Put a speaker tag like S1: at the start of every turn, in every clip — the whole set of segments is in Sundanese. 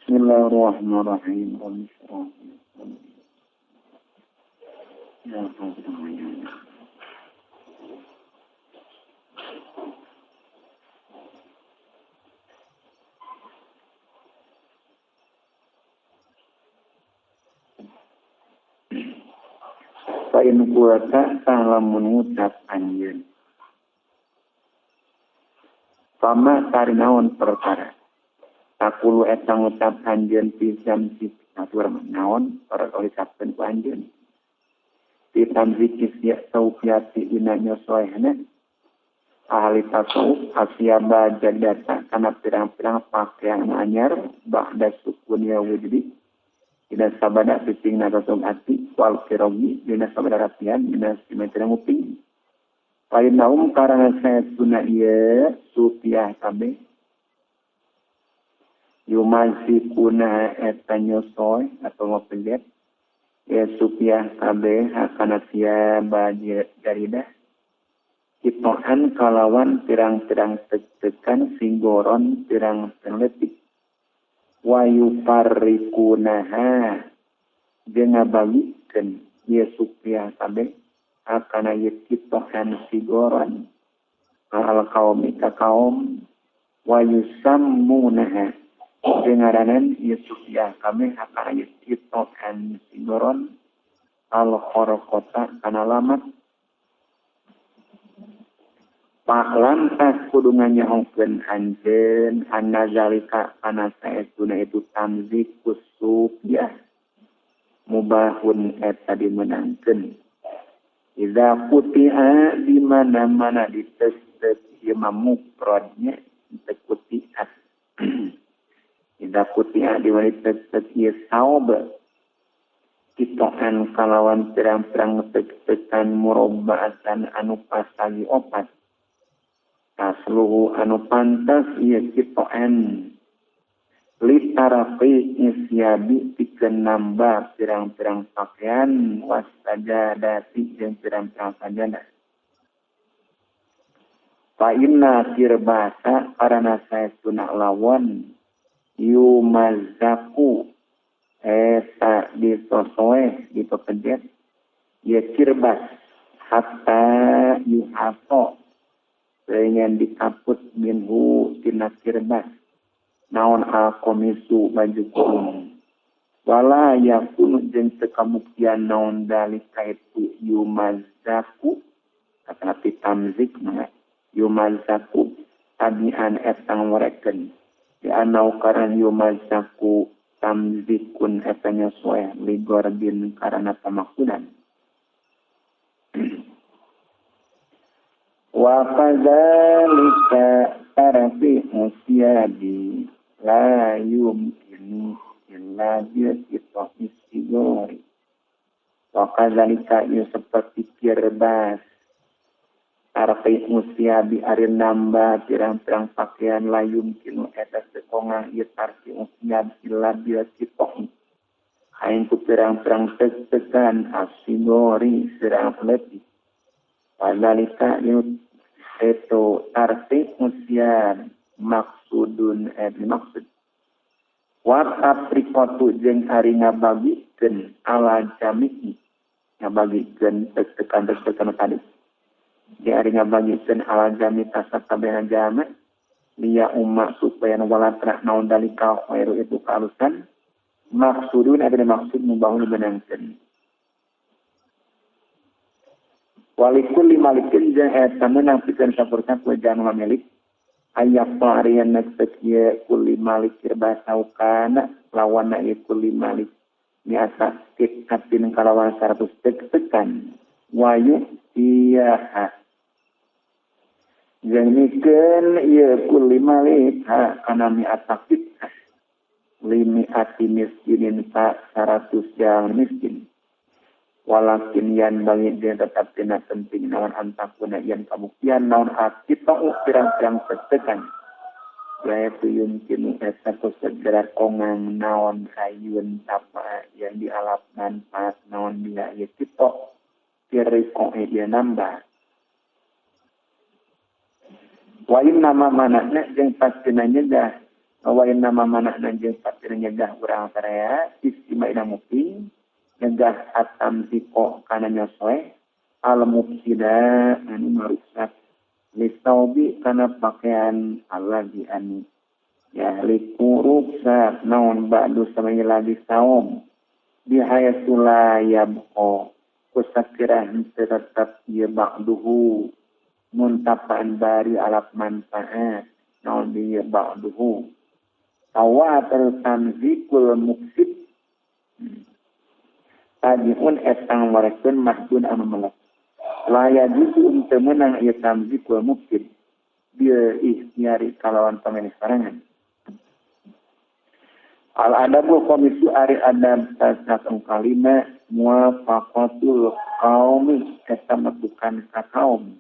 S1: Bismillahirrahmanirrahim. Fa in qulta lamun ngucap anjeun fama tarinaon perkara takulu eta ngucap anjeun pisan atur naon perkara ucapkeun ku anjeun fi tamziki taufiati dina nyosoehna ahli tasawuf asyaba jadata kana pirang-pirang pakaian anyar ba'da sukun ya wujudi dina sabada pipingna tasawuf ati wal firogi dina sabada rapian dina simetri nguping lain naum karana saestuna ieu supiah kabeh yumansikuna eta nyosoy atau ngopejet ya supiah kabeh hakana siaba jaridah kitoan kalawan pirang-pirang tek-tekan singgoron pirang-pirang letik wa yufarrikunaha jeung ngabagikeun ieu supiah kabeh hakana ieu kitoan sigoron al kaum ka kaum wa yusammunaha jeung ngaranan ieu supiah kabeh hakana ieu kitoan sigoron al khorqota kana lamat pak lantas kudu nganyahokeun anjeun annazalika kana saestuna itu tamzikus supiah mubahun eta dimenangkeun idza quti'a di mana-mana ditestet ieu mah mufradnya teu kuti'at idza quti'a di mana ditestet ieu saob kitoan kalawan pirang-pirang tek-tekan murabba'atan anu pasagi opat tasluhu anu pantas ieu kitoan litarafi isyabi pikeun nambah pirang-pirang pakaian wasajadati jeung pirang-pirang sajadah fa inna kirbasa karana saestuna lawan yumazaku eta disosoe dipepejet ieu kirbas hatta yuhato pengen dikaput minhu tina kirbas naon al-komisu baju kurung wala yakunu jeung teu kabuktian naon dalika itu yumazaku kata tamzik mah yumazaku tabian eta ngorekeun di anau karan yumazaku tamzikun eta nyosoeh ligordin karana pamaksudan wa kadzalika tarafi musyabi la yumkinu illa bil istighori wa kadzalika ieu seperti kirbas tarfi musyabi ari nambah pirang-pirang pakaian la yumkinu eta sekongang ieu tarfi musyabi illa bil istighori aing ku pirang-pirang tek-tekan asigori sirang letih kadzalika itu tarfi musyabi maksudun maksud wa tafriqatu jeung ari ngabagikeun ala jami'i ngabagikeun tek-tekan tadi di ari ngabagikeun ala jami tasakabehna jama liya umma supaya walatra naon dalika khairu itu kalusan maksudun ada maksud mubahun benangkeun walikulli malikin jeung eta meunang pikeun sapertana janu milik ayak parian nektek ye kulli malik bahasa ukana lawana ye kulli malik miasa tikatin kalawan 100 tek-tekan wayu iyaha jeung mikeun ye kulli malik ha kana miata kitah limiati miskinin sa 100 jang miskin walakin yan bagi dia tetap tidak penting naon antakuna yan kabuktian naon akita pirang-pirang tetekan yaitu yumkinu eta segera kongang naon hayun tapa yang dialap manfaat naon dia ieu kita piriko ieu nambah wa inna ma manakna jeung pastina nyegah Wa inna ma manahna jeung pasti nyegah urang saraya istimaina muping nyegah atam tiko kana nyosoe al mufsida anu marusak lisaubi kana pakaian alladzi anu ya likuruksa naon ba'du samanya lagi saum bihayatu la yabqa kusakira henteu tetep ieu ba'duhu muntafa'an bari alap manfaat naon ieu ba'duhu tawatur tanzikul muksid tajiun etang warekeun mahdun anu melek la yajuzu henteu meunang ieu tanzikul muksid bil ikhtiari kalawan pamilih sorangan. Al adabul komisu ari adab satu kalima muwafaqatul qaumi eta metukan ka kaum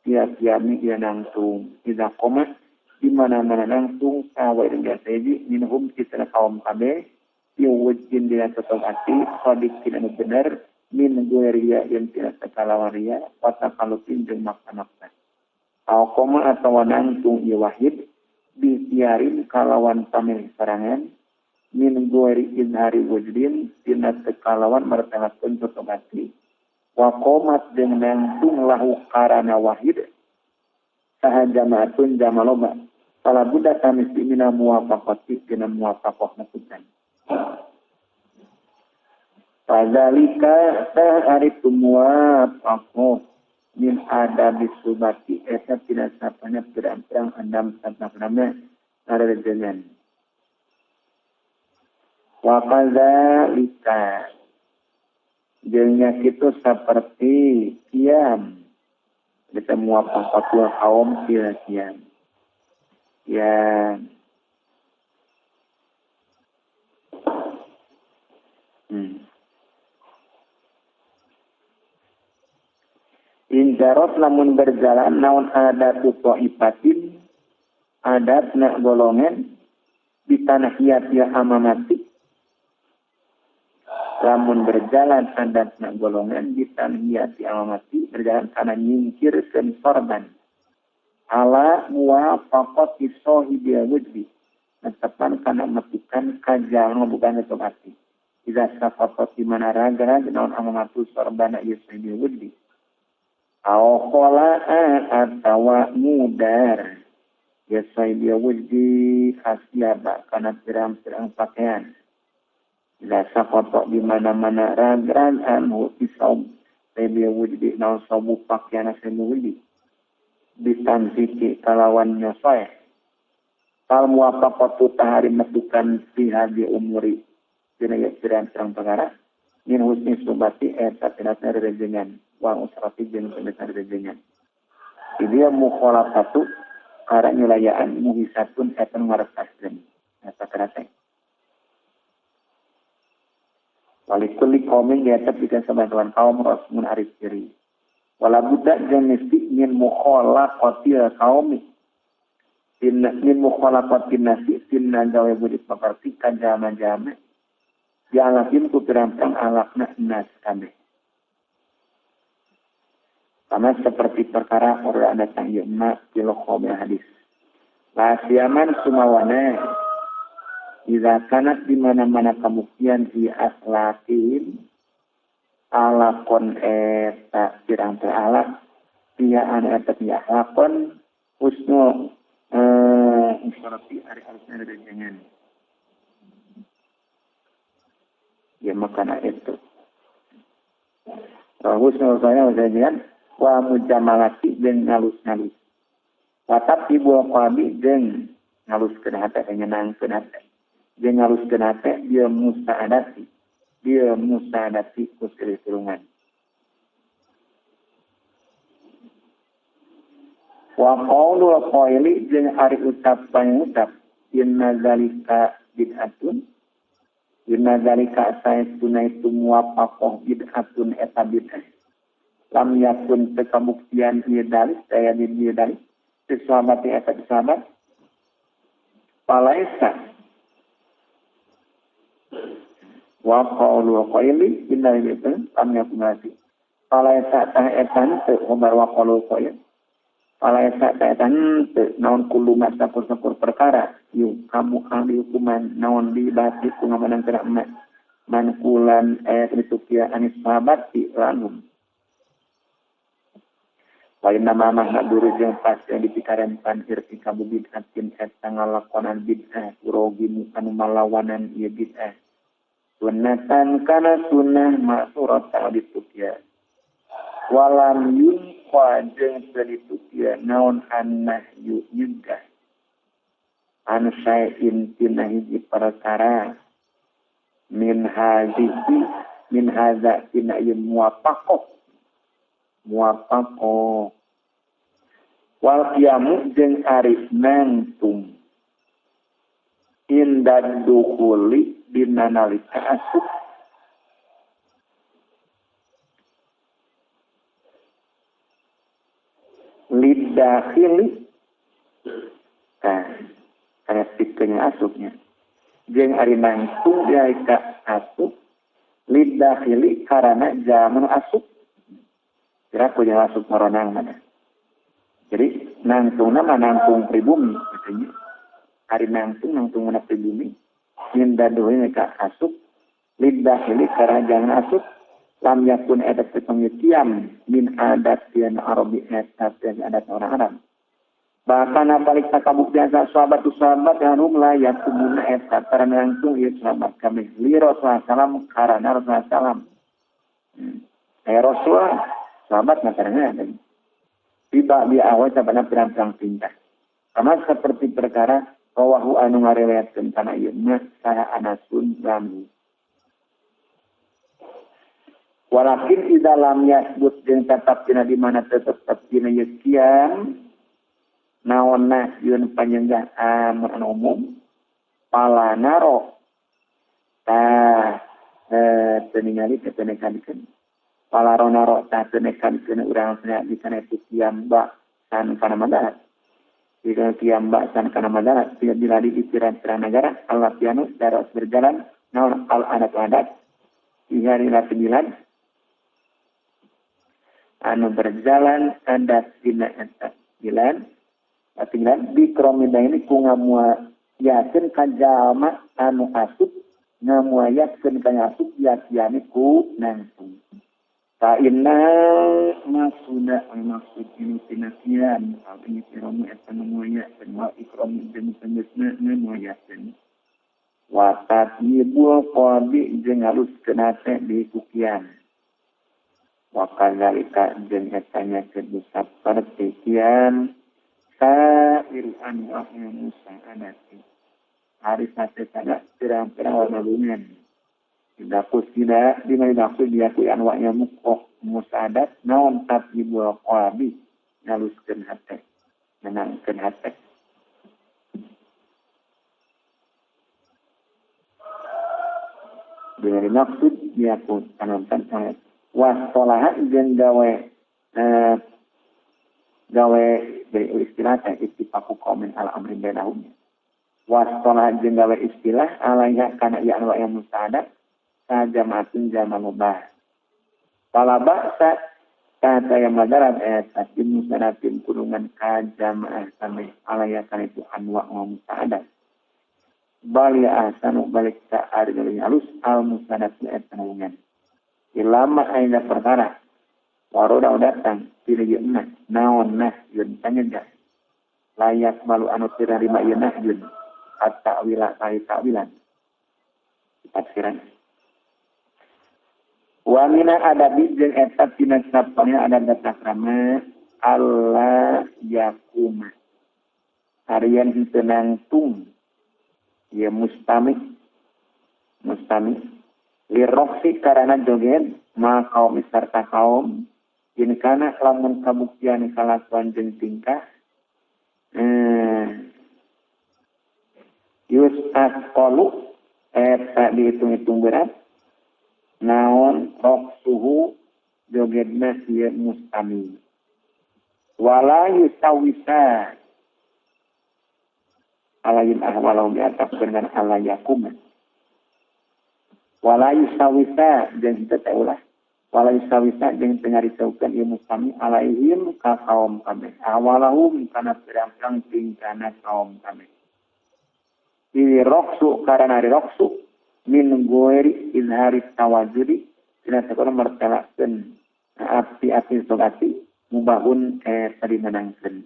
S1: tiap-tiapnya ia nangtung tidak koma di mana-mana nangtung sawa jeung hiji minhum kita kaum kabeh piwujin dina tetep ati sadiqin anu bener min gueria yang tidak kalawan ria wa taqallubin jeung makna-makna au koma atawa nangtung ieu wahid bitiarin kalawan pamilih sorangan min gueri izhari wujdin tina tekalawan martelakeun tutupati wa qomat jeung nangtung lahu karana wahid saha jamaatun jama loba fala budda kami mina muwafaqati tina muwafaqah maksudna fadzalika ta'arifu muwafaqah min adabi subati eta tina sapana pirang-pirang andam sabna ngarejengan wa kadzalika jeung nya kitu saperti kiam kita muwafaqatul kaum fil kiam ya Injarot lamun berjalan naon adatu thaifatin adatna golongan di tanah ya amamati lamun berjalan adatna golongan di tanhiyati amamati berjalan kana nyingkirkeun sorban ala muwafaqati sahibil wujdi netepan kana metukan kajalma bukan tetep ati idza saqata di mana raga naon amamatu sorbana ieu sahibil wujdi au khala'a atawa mudar ya sahibil wujdi asyaba kana pirang-pirang pakaian la saqata di mana-mana ragran anhu isaum sahibil wujdi naon sabu pakaian sahibil wujdi ditanziki kalawan nyosoe fal muwafaqatu tahari metukan fi hadhi umuri dina pirang-pirang perkara min husni subati eta tina rejengan wa usrati jeung tina rejengan dia mukhalafatu karena nyulayaan muhisatun eta ngaretaskeun eta karate walikulli qaumin ya tapi sabantuan kaum rasmun arif ciri wala budda jeung mesti min mukhalaqatil qaumi min mukhalaqatin nasi tinna gawe budi pakarti ka jama-jama dialakin ku pirang-pirang alakna nas kabeh sama seperti perkara ora datang ieu ma fil hadis la siaman sumawana idza kanat di mana-mana kabuktian fi akhlaqihim alakon eta pirang-pirang alak pia anu eta pia alakon husnul usrati ari alusna rejengan ya makana itu husnul saya rejengan wa mujamalati jeung ngalus-ngalus wa tabibul qalbi jeung ngaluskeun hate nyenangkeun hate jeung ngaluskeun hate dia musaadati ku silih-tulungan wa qaulul qaili jeung ari ucapan ucap inna zalika bid'atun inna zalika saestuna itu muwafaqah bid'atun eta bid'ah lam yakun teu kabuktian ieu dalil daya di ieu dalil sahabat eta sahabat palaisa wa qaulul qaili inna lillahi lam yakun lati palaisa tah eta teu khabar wa qaulul qail Palaesa eta henteu naon kulo sakur-sakur perkara yuk kamu ahli hukuman naon dibati ku ngamanang kana emak mankulan ayat ditukia anis sahabat di lanum. Lain nama mahna duru jeung pasti yang dipikarempan irtikabu bid'atin eta ngalakonan bid'ah urogimu anu malawanan ieu bid'ah. Sunnatan kana sunnah ma'surat ditukia. Walam yunqa jeung teu ditukia naon annahyu nyegah an syai'in tina hiji perkara min hazihi min haza tina ieu muwafaqah muwafaqah wal qiyamu jeung ari nangtung inda dukhuli dina nalika asup lidakhili tah kana tipenya asupnya jeung ari nangtung nalika asup lidakhili karana zaman asup kira ku jeung asup moronang mana. Jadi nangtungna mah nangtung pribumi katanya. Ari nangtung nangtung mana pribumi inda duhuli ka asup lidakhili karana jangan asup lam yakun eta pengetiam min adat yang Arabi eta yang adat orang Arab. Bahkan apalik takabuk biasa sahabat sahabat yang rumlah yakumuna eta karena langsung ieu sahabat kami li Rasulullah salam karena Rasulullah salam. Rasulullah sahabat makarana ada. Tiba di awal sabana pirang-pirang tingkah. Karena seperti perkara rawahu anu ngariwayatkeun kana ieu mah saha Anasun Rami. Walakin idza lam yasbut jeung tetap dina di mana tetep dina ieu kiam naon nahyun panyenggah amr anu umum pala naro tah teu ningali teu nekankeun pala naro tah teu nekankeun urang cenah di kana itu kiam ba san kana madarat di kana kiam ba san kana madarat tidak diladi di pirang-pirang negara al piano daros berjalan naon al adat adat di hari sembilan anu berjalan adat dina eta sembilan bikromida ini ku ngamuayakeun ka jalma anu asup ngamuayakeun ka asup yakiane ku nangtung fa inna masuda maksud ini tinasian al ikromu eta ngamuayakeun wa ikromu jeung sanggeusna ngamuayakeun wa tatyibul qalbi jeung haluskeun hate di kukian wa kadzalika jeung eta nya kudu saperti kian sair anwa'il musa'adati hari sate sada pirang-pirang warna bungan didakus tidak di mana didakus diakui anwa'nya mukoh musa'adat naon tatyibul qalbi ngaluskeun hate menangkeun hate dengan maksud diaku panonton oleh wasolaha jeung gawe gawe dari istilah teh ittifaqu qaumin ala amrin bainahum wasolaha jeung gawe istilah alaiha kana ieu anwa yang musta'adat sajama'atun jama mubah fala ba'sa kata yang madarat eta tin musanatin kurungan ka jamaah sami alaiha kana itu anwa musta'adat bal ya ahsanu balik ta ari alus al musanad eta nulungan ilama aina perkara waroda datang pilih ieu nah naon nah yun panyegah layak malu anu teu narima ieu nah yun at-ta'wila kali ta'wilan tafsiran wa mina adabi jeung eta tina sapana adab takrama alla yakuma harian henteu nangtung ieu mustami liroksi karana joget ma kaum sarta kaum in kana lamun kabuktian kalakuan jeung tingkah yus asqalu eta dihitung-hitung berat naon roksuhu jogetna ieu mustami wala yusawisa alayin ahwalau biatap dengan ala yakuma wala yusawisa jeung teu teh ulah Walai sawisa jeung teu nyaritakeun ieu mustami alaihim ka kaum kabeh. Awalahum kana pirang-pirang tingkahna kaum kabeh. Ili roksu karana roksu min goeri izhari tawajudi tina sakola mertelakeun api-api sogati mubahun eta dimenangkeun.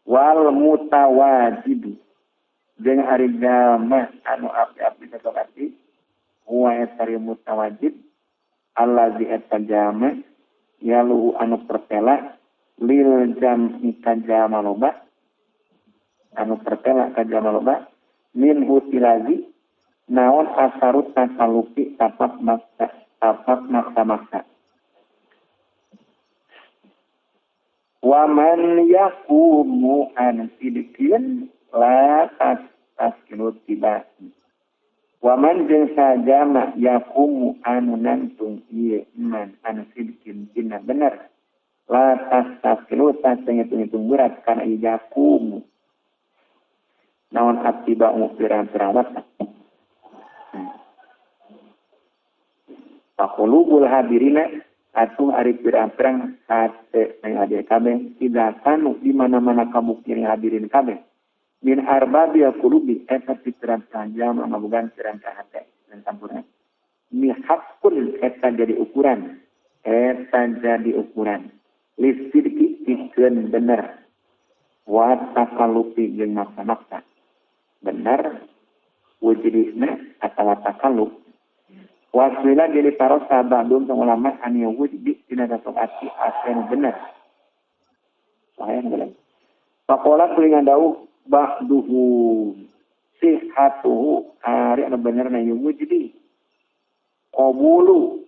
S1: Wal mutawajidu jeung ari jalma anu api-api sogati huwa eta mutawajid allazi eta jalma yaluhu anu pertela lil jam'i ka jalma loba anu pertela ka jalma loba min hutilazi naon asarut tasalupi tapak maksa tapak maksa-maksa wa man yaqumu an sidqin la taskilu tiba waman jeung sajama yaqumu anu nantung ieu iman anu sidqin dina bener la taskilu tas ngitung-ngitung berat kana ieu yaqumu naon atiba'u pirang-pirang watak faqulubul hadirina atuh ari pirang-pirang hate yang hadir kabeh tidak kanu di mana-mana kabukti yang hadirin kabeh min arbabi qulubi eta pirang-pirang jalma ngabogaan pirang-pirang hate dan sampurna mihakun eta jadi ukuran lisidki pikeun bener wa takalupi jeung maksa-maksa bener wujudna atawa takalub wasila jadi taros sabadum ulama an wujud dina sasok ati asen bener sahih bener faqala kulingan dawuh ba'duhu sihhatuhu ari anu benerna wujudi qabulu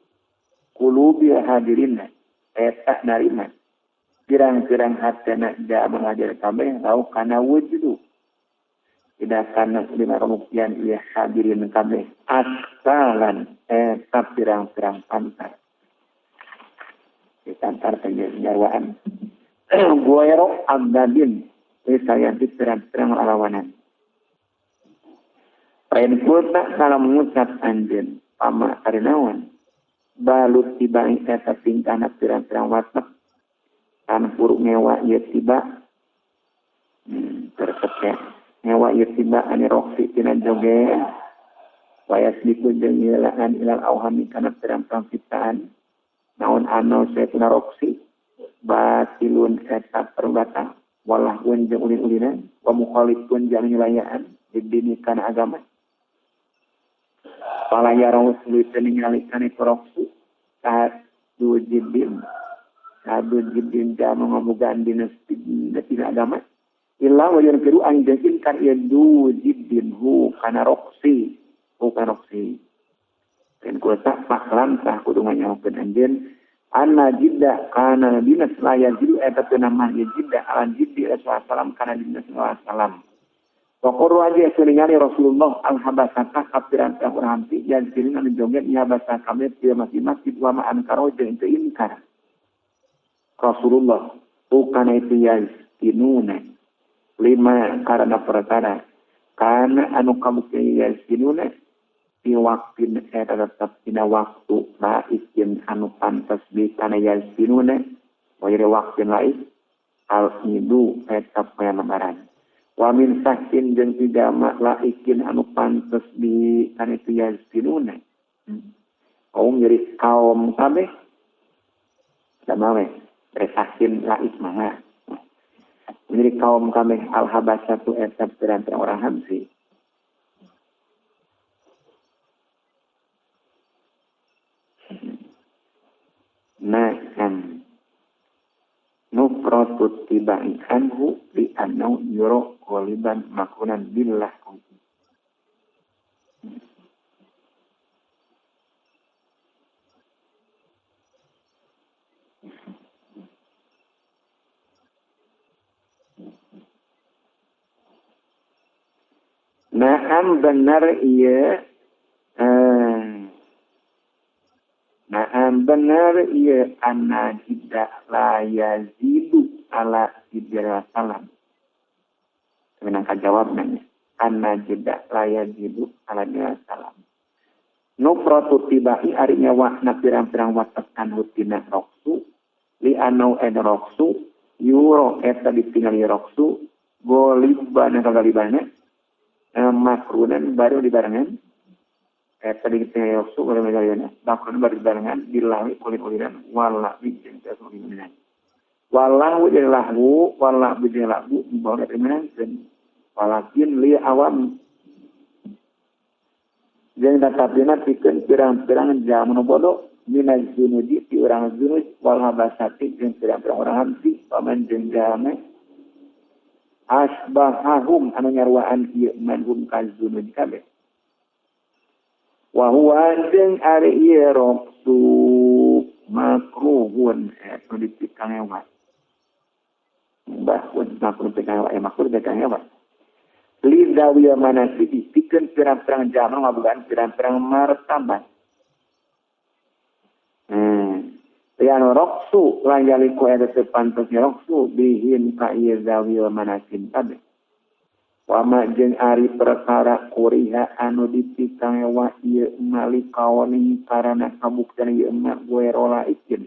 S1: qulubi hadirina eta narima pirang-pirang hatena jalma hadir kabeh tau kana wujudu tidak kana dina kabuktian ieu hadirin kabeh asalan eta pirang-pirang pantar ditantar teh jarwaan guairo abdadin saya di pirang-pirang lalawanan lain kulta kalau mengucap anjeun pama karinawan balut tiba eta tingkahna pirang-pirang watak kan puruk ngewa ieu tiba terpeke ngewa ieu tiba ane roksi tina joget wayas diku jeung ngilaan ilal auhami kana pirang-pirang ciptaan naon anu saetuna roksi batilun eta perbatal walahun jeung ulin-ulinan wa mukhalifun jeung nyulayaan didini kana agama pala yarau tuluy teu ningali kana roksi sadu jiddin jalma ngabogaan dina agama illa wa yunkiru an jeung inkar ieu du jiddin hu kana roksi dan kuasa paklam tah kudu nganyahokeun anjeun anna jidda kana dinas la yajidu eta teu nama ieu jidda ala jiddi Rasulullah sallam kana dinas sallam Pokor aja ningali Rasulullah al-habasata kapiran ka urang ti yazilin anu joget ieu habasa kabeh di masjid wa ma ankaro jeung teu inkar Rasulullah bukan itu yaztinuna lima karena perkara kana anu kabukti yaztinuna di waktin eta tetep dina waktu laikin anu pantes di kana yaztinuna wa jadi waktin laik al idu eta poe lebaran wa min sakin jeung tidak laikin anu pantes di kana itu yaztinuna kaum jadi kaum kabeh sama we sakin laik mah jadi kaum kabeh al habasatu eta pirang-pirang orang Habsyi Naam nufratut tibai anhu li annahu yura ghaliban makunan billah. Naam benar iya. Naam benar iya anna jidda la yazidu ala jidda salam. Menangka jawab nanya. Anna jidda la yazidu ala jidda salam. Nupratu tibai ari nyawa na pirang-pirang watekan hutina roksu li anau en roksu yuro eta ditingali roksu golibana kagalibana makrunan baru dibarengan eta ditingali roksu baru dibarengan makrunan baru dibarengan dilawi ulin-ulinan wala jeung ulin-ulinan walahu jeung lahu wala jeung lahu bawa dimenangkeun walakin li awam jeung tatapina pikeun pirang-pirang jalma nu bodoh minaz zunuji ti urang zunuj wal habasati jeung pirang-pirang urang habsi paman jeung jalma asbahahum anu nyaruaan ieu manhum ka zunuj kabeh wa huwa jeung ari ieu roksu makruhun eta dipikangewa bahun makruh pikangewa makruh pikangewa lidawiya manasibi pikeun pirang-pirang jalma ngabogaan pirang-pirang martabat. Yang roksu lanjaliku eta teu pantes roksu bihin ka ieu zawiya manasin kabeh. Wama jeung ari perkara kuriha anu dipikangewa ieu malikaoni karana kabuktian ieu mah guerola ikin.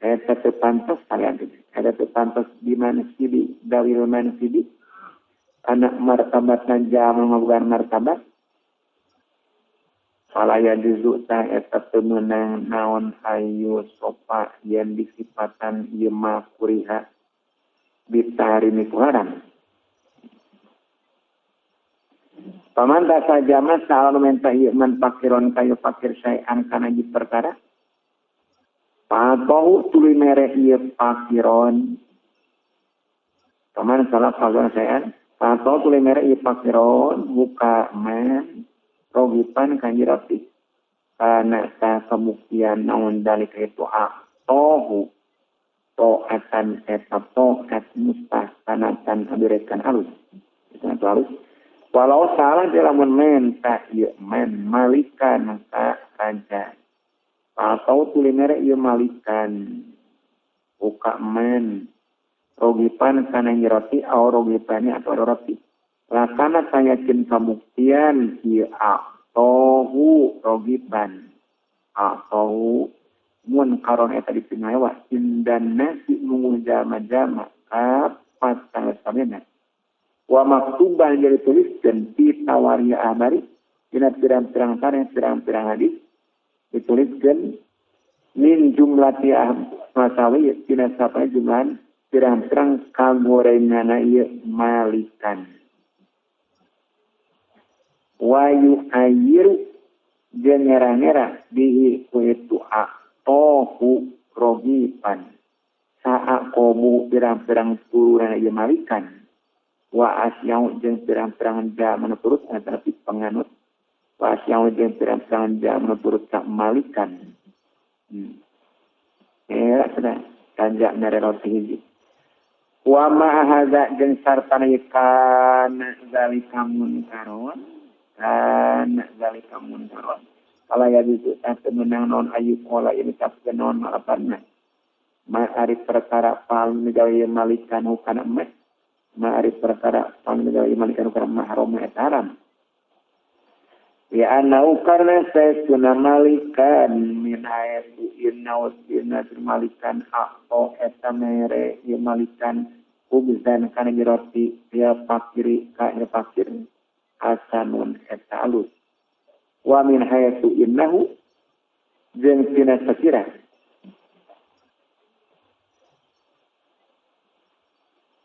S1: Eta teu pantes kalian eta teu pantes di manasibi dawil manasibi anak martabat dan jalma ngabogaan martabat falaya juzu ta eta teu meunang naon ayu sopa yen disipatan ieu mah kuriha bitarimi ku haram. Paman tasajama saal menta ieu man pakiron kayu pakir saean kana hiji perkara patohu tuluy mere ieu pakiron. Paman salah pakiron saean atau tuluy mere ieu pakiron buka man rogipan kanji roti kana ta kabuktian naon dalika itu atohu to'atan eta to'at mustahsanatan abirekan alus itu alus walau salah dia lamun menta ieu man malikan ka raja atau tuluy mere ieu malikan buka man rogipan kana roti au rogipani atau roti lakana tanyakin kabuktian ieu atohu rogipan atau mun karon eta dipinaewa indan nasi nunggu jalma-jalma kapat sangat wa maktuban jadi tuliskeun fi tawariya amari dina pirang-pirang tareh pirang-pirang hadis dituliskeun min jumlati masawi dina sapana jumlahan pirang-pirang kagorengana ieu malikan wayu ayiru jeung ngera-ngera bihi ku itu atohu rogipan saa komu pirang-pirang turunan ieu malikan wa asyau jeung pirang-pirang jalma nu turut tapi penganut wa asyau jeung pirang-pirang jalma nu turut ka malikan. Era cenah kanjak mere roti hiji wa ma hadza jeung sartana kana zalika munkaron kana zalika munkaron kala ya itu teu meunang naon ayu qala ini tafsir naon malapanna ma ari perkara pal migawe malikan hukana mah ma ari perkara pal migawe malikan hukana mah haram eta haram ya anau karna saestuna malikan min hayatu inna wasbina malikan atau eta mere ieu malikan kubzan kana roti ya pakiri ka ieu pakir hasanun eta alus wa min hayatu innahu jeung tina sakira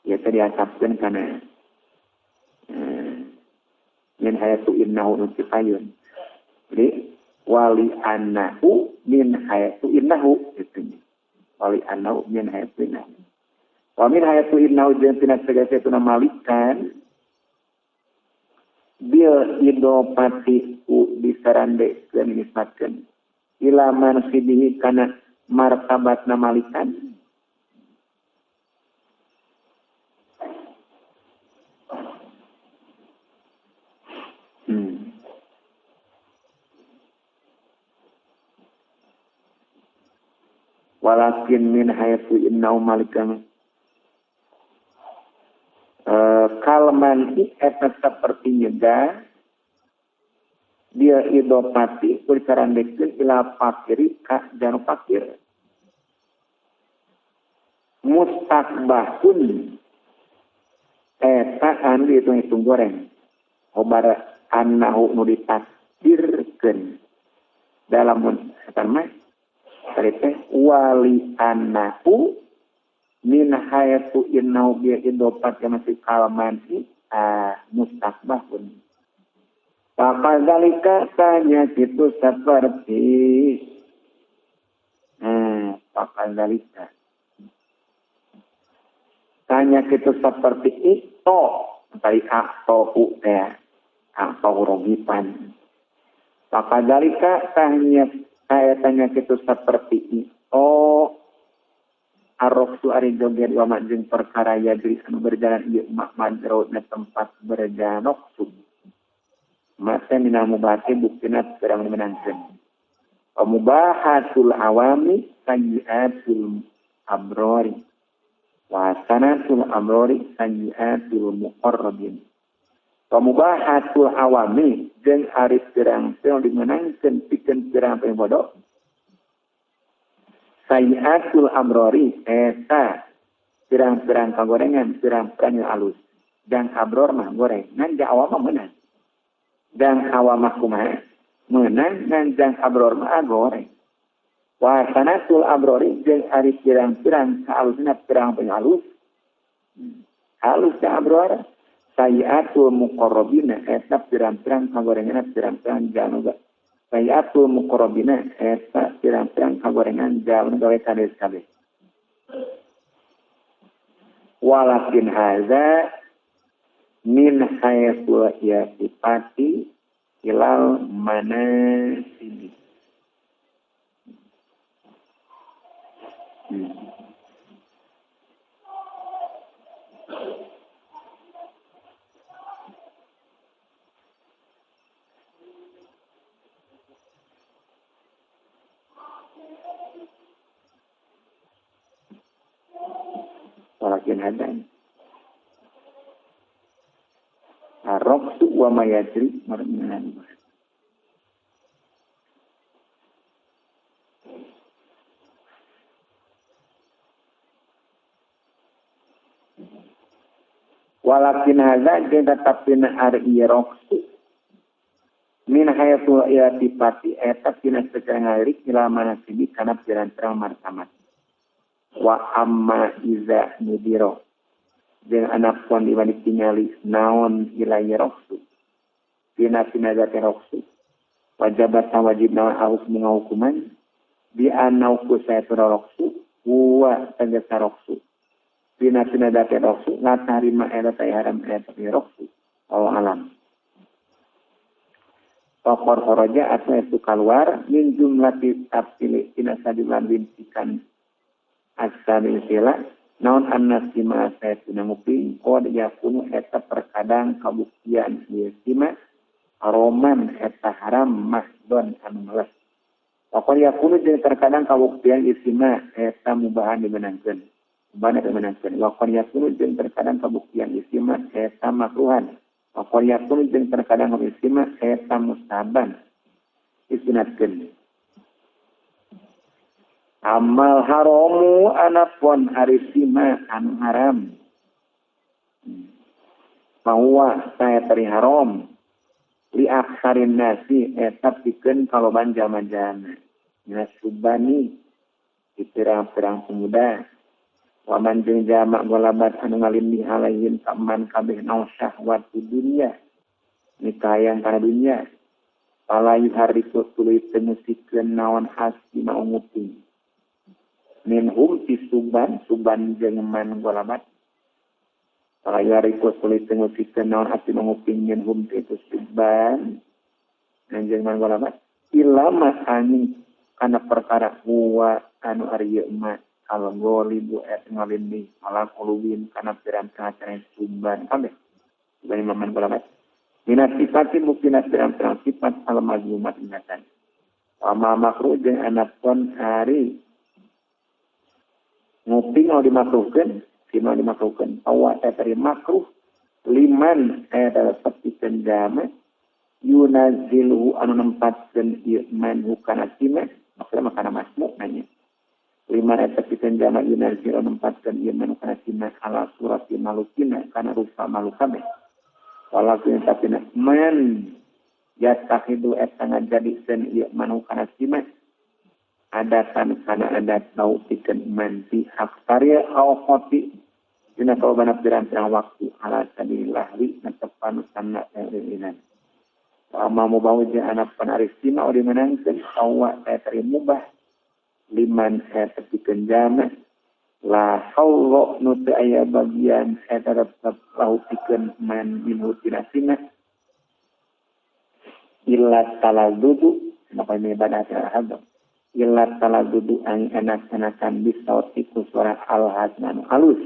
S1: ya tadi asapkeun kana min hayatu innahu nutipayun. Jadi wali annahu min hayatu innahu itu. Wali annahu min hayatu innahu. Wa min hayatu innahu jeung tina sagala tuna malikan bil idopati ku disarandekeun nisbatkeun ila mansibihi kana martabatna malikan. Walakin min hayatu innahu malikan kalman eta seperti nyegah Dia idopati dikarandekkeun ila fakiri ka janu fakir. Mustakbahun eta anu dihitung-hitung goreng. Khobar annahu nu ditakdirkeun dalam eta mah tadi teh wali annahu min hayatu innahu bi idofat masih kalman mustakbahun. Fakadzalika tanya itu seperti fakadzalika tanya itu seperti itu tadi aktohu ya aktohu rogipan. Fakadzalika tanya tanya itu seperti itu aroksu ari joget wa majeng perkara yadri anu berjalan ieu mak majrona tempat berjalan roksu. Mata minal mubahati buktina pirang menangkeun. Wa mubahatul awami sayyiatul abrori. Wa hasanatul abrori sayyiatul muqarrabin. Wa mubahatul awami jeung ari pirang-pirang dimenangkeun pikeun pirang-pirang bodoh. Sayyiatul abrori eta pirang-pirang kagorengan, pirang-pirang yang alus. Dan abror mah goreng, ngan ja awam mah meunang. Dan awam mah kumaha? Meunang ngan jang abror mah goreng. Wa sanatul abrori jeung ari pirang-pirang kaalusna pirang-pirang alus. Halus ja abror. Sayyiatul muqarrabina eta pirang-pirang kagorengan pirang-pirang januga. Sayatul muqarrabina eta pirang-pirang kagorengan jalur gawe kades kabeh. Walakin hadza min hayatul yasifati ilal manasibi. Walakin hadan aroksu wa mayajri marminan. Walakin hadza jeung tetapina ari roksu min hayatul ilatipati eta tina secara ngalirik ila manasibi kana pirang-pirang martabat. Wa amma iza nudiro jeung anak pon di tingali naon ilai roksu tina zat roksu wajabat wajib naon hukum ngahukuman bi anau ku saetura roksu wa tegas roksu tina zat roksu la tarima eta haram eta roksu Allah alam. Fakor kharaja atau itu keluar min jumlati tafsili tina sajumlah bintikan asal sila naon annasima saytuna nguping qad yakunu eta terkadang kabuktian ieu sima haroman eta haram mahdon anu meles. Qad yakunu jeung terkadang kabuktian ieu sima eta mubahan dimenangkeun. Mubahan dimenangkeun. Wa qad yakunu jeung terkadang kabuktian ieu sima eta makruhan. Wa qad yakunu jeung terkadang ieu sima eta mustahaban disunatkeun. Amal haramu anapun ari sima anu haram. Bahwa saya teri haram li aksarin nasi eta pikeun kaloban jalma-jalma. Nasubani di pirang-pirang pemuda. Waman jeung jalma golabat anu ngalindih alaihin kaman kabeh naon syahwat di dunia. Nikayang kana dunia. Pala yuhariku tuluy teu ngusikeun naon hasi mau nguping. Minhum ti suban suban jeung man golabat. Para yariku sulit ngusikeun naon hati menguping minhum ti itu suban jeung man golabat. Ilama angin kana perkara huwa anu ari ma al golibu et ngalindih ala qulubin kana pirang-pirang suban kabeh. Bani man golabat. Minat sifati buktina pirang-pirang sifat al mazmumat ingatan. Wa makruh jeung anapun ari nguping mau dimakruhkan, sima dimakruhkan. Awa tadi makruh liman tetep pikeun jama Yunazilhu anu nempatkeun ieu man hukana sima maksudna makana masmu nanya liman eta pikeun jalma yunazil anu nempatkeun ieu man hukana sima ala surati malukina kana rupa maluk kabeh walakin tapi man yatakhidu eta ngajadikeun ieu man hukana sima adatan kana adat tau pikeun man fi aktsari awqati dina kaobana pirang-pirang waktu ala sabilillah netepan sanna eurinan. Amma mubah jeung anak penarik sima odi menangkeun tawa eta mubah liman eta pikeun jalma la haula nu teu aya bagian eta tetep lahu pikeun man minhu tina sima illa taladudu maka ini ibadah terhadap illa taladudu ang enak-enakan bisauti ku suara al-hasnan halus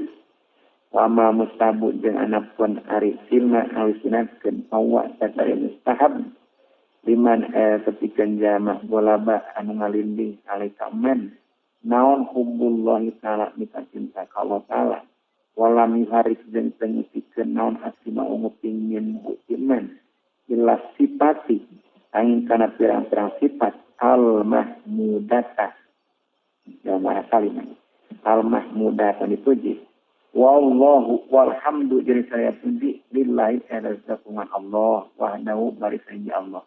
S1: wama mustabu jeung anak pun ari sima awisunatkeun tawa eta mustahab liman tepikeun jalma golaba anu ngalinding alaika man naon hubbullahi ta'ala mika cinta ka Allah ta'ala walam yuharik jeung teu ngusikeun naon asima ngupingin ku iman illa sifati angin kana pirang-pirang sifat al mahmudata jalma salimah al mahmudata dipuji. Wallahu walhamdu jadi saya puji lillahi ta'ala Allah wahdahu bari saja Allah.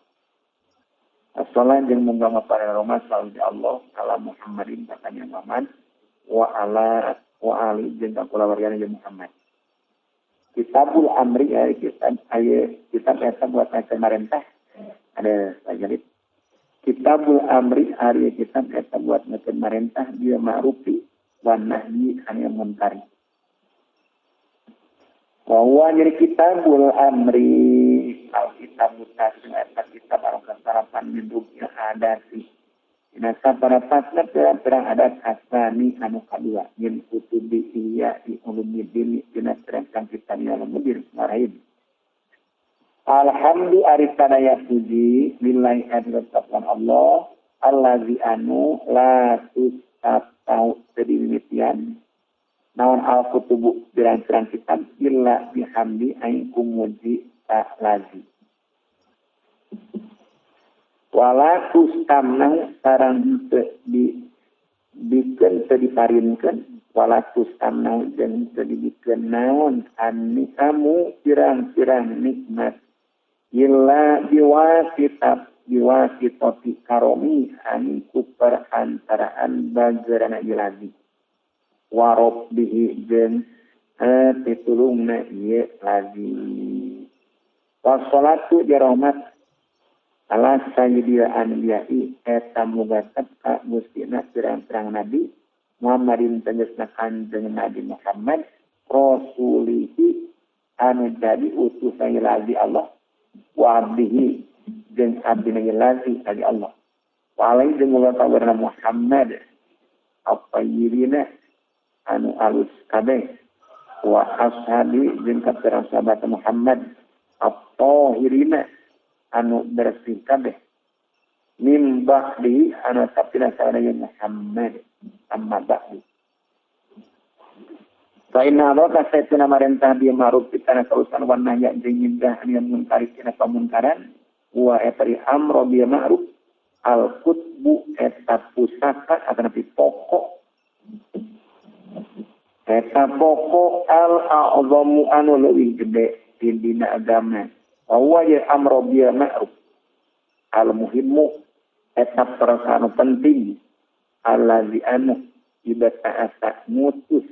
S1: Assalam jeung munggah para Roma selalu di Allah ala Muhammadin katanya Muhammad wa ala wa ali jeung kulawargana jeung Muhammad. Kitabul Amri ya kitab aya kitab eta buat pemerintah ada sajalit. Kitabul Amri ari kitab eta buat pemerintah dia ma'rufi wa nahyi anil munkari. Bahwa jadi kitabul amri al-kitab mutasin eta kitab anu kasarapan min adati dina saparapatna pirang-pirang adat asani anu kadua min kutubi iya di ulumuddin dina pirang-pirang kitab ulumuddin marahin alhamdu ari sadaya puji lillahi azza Allah allazi anu la tustatau teu naon al-kutubu pirang-pirang kitab illa bihamdi aing kumuji ta'lazi wala tustamna sareng teu dibikeun teu diparinkeun wala tustamna jeung teu dibikeun naon anniamu pirang-pirang nikmat illa biwasitati karomi ani ku perantaraan bagerana ilahi warob bihi jeung pitulungna ieu lagi wassalatu jarahmat ala sayyidil anbiya'i eta muga ka gustina pirang-pirang nabi Muhammadin tegasna kanjeng Nabi Muhammad rasulihi anu jadi utusan ilahi Allah wa abdihi jeung abdina ilahi ari Allah wa alaihi jeung muga ka Muhammad apa yirina anu alus kabeh wa ashabi jeung kapirang sahabat Muhammad at-tahirina anu bersih kabeh mim ba'di anu tapina saraya Muhammad amma ba'di fa inna Allah saytuna marentah bi ma'ruf kana kausan wan nahya jeung nyegah anil munkar tina pamunkaran wa etari amro bi ma'ruf al qutbu eta pusaka atanapi pokok eta pokok al-a'zamu anu leuwih gede di dina agama wa ya amru bil ma'ruf al muhimmu eta perkara anu penting allazi anu ibta'asa mutus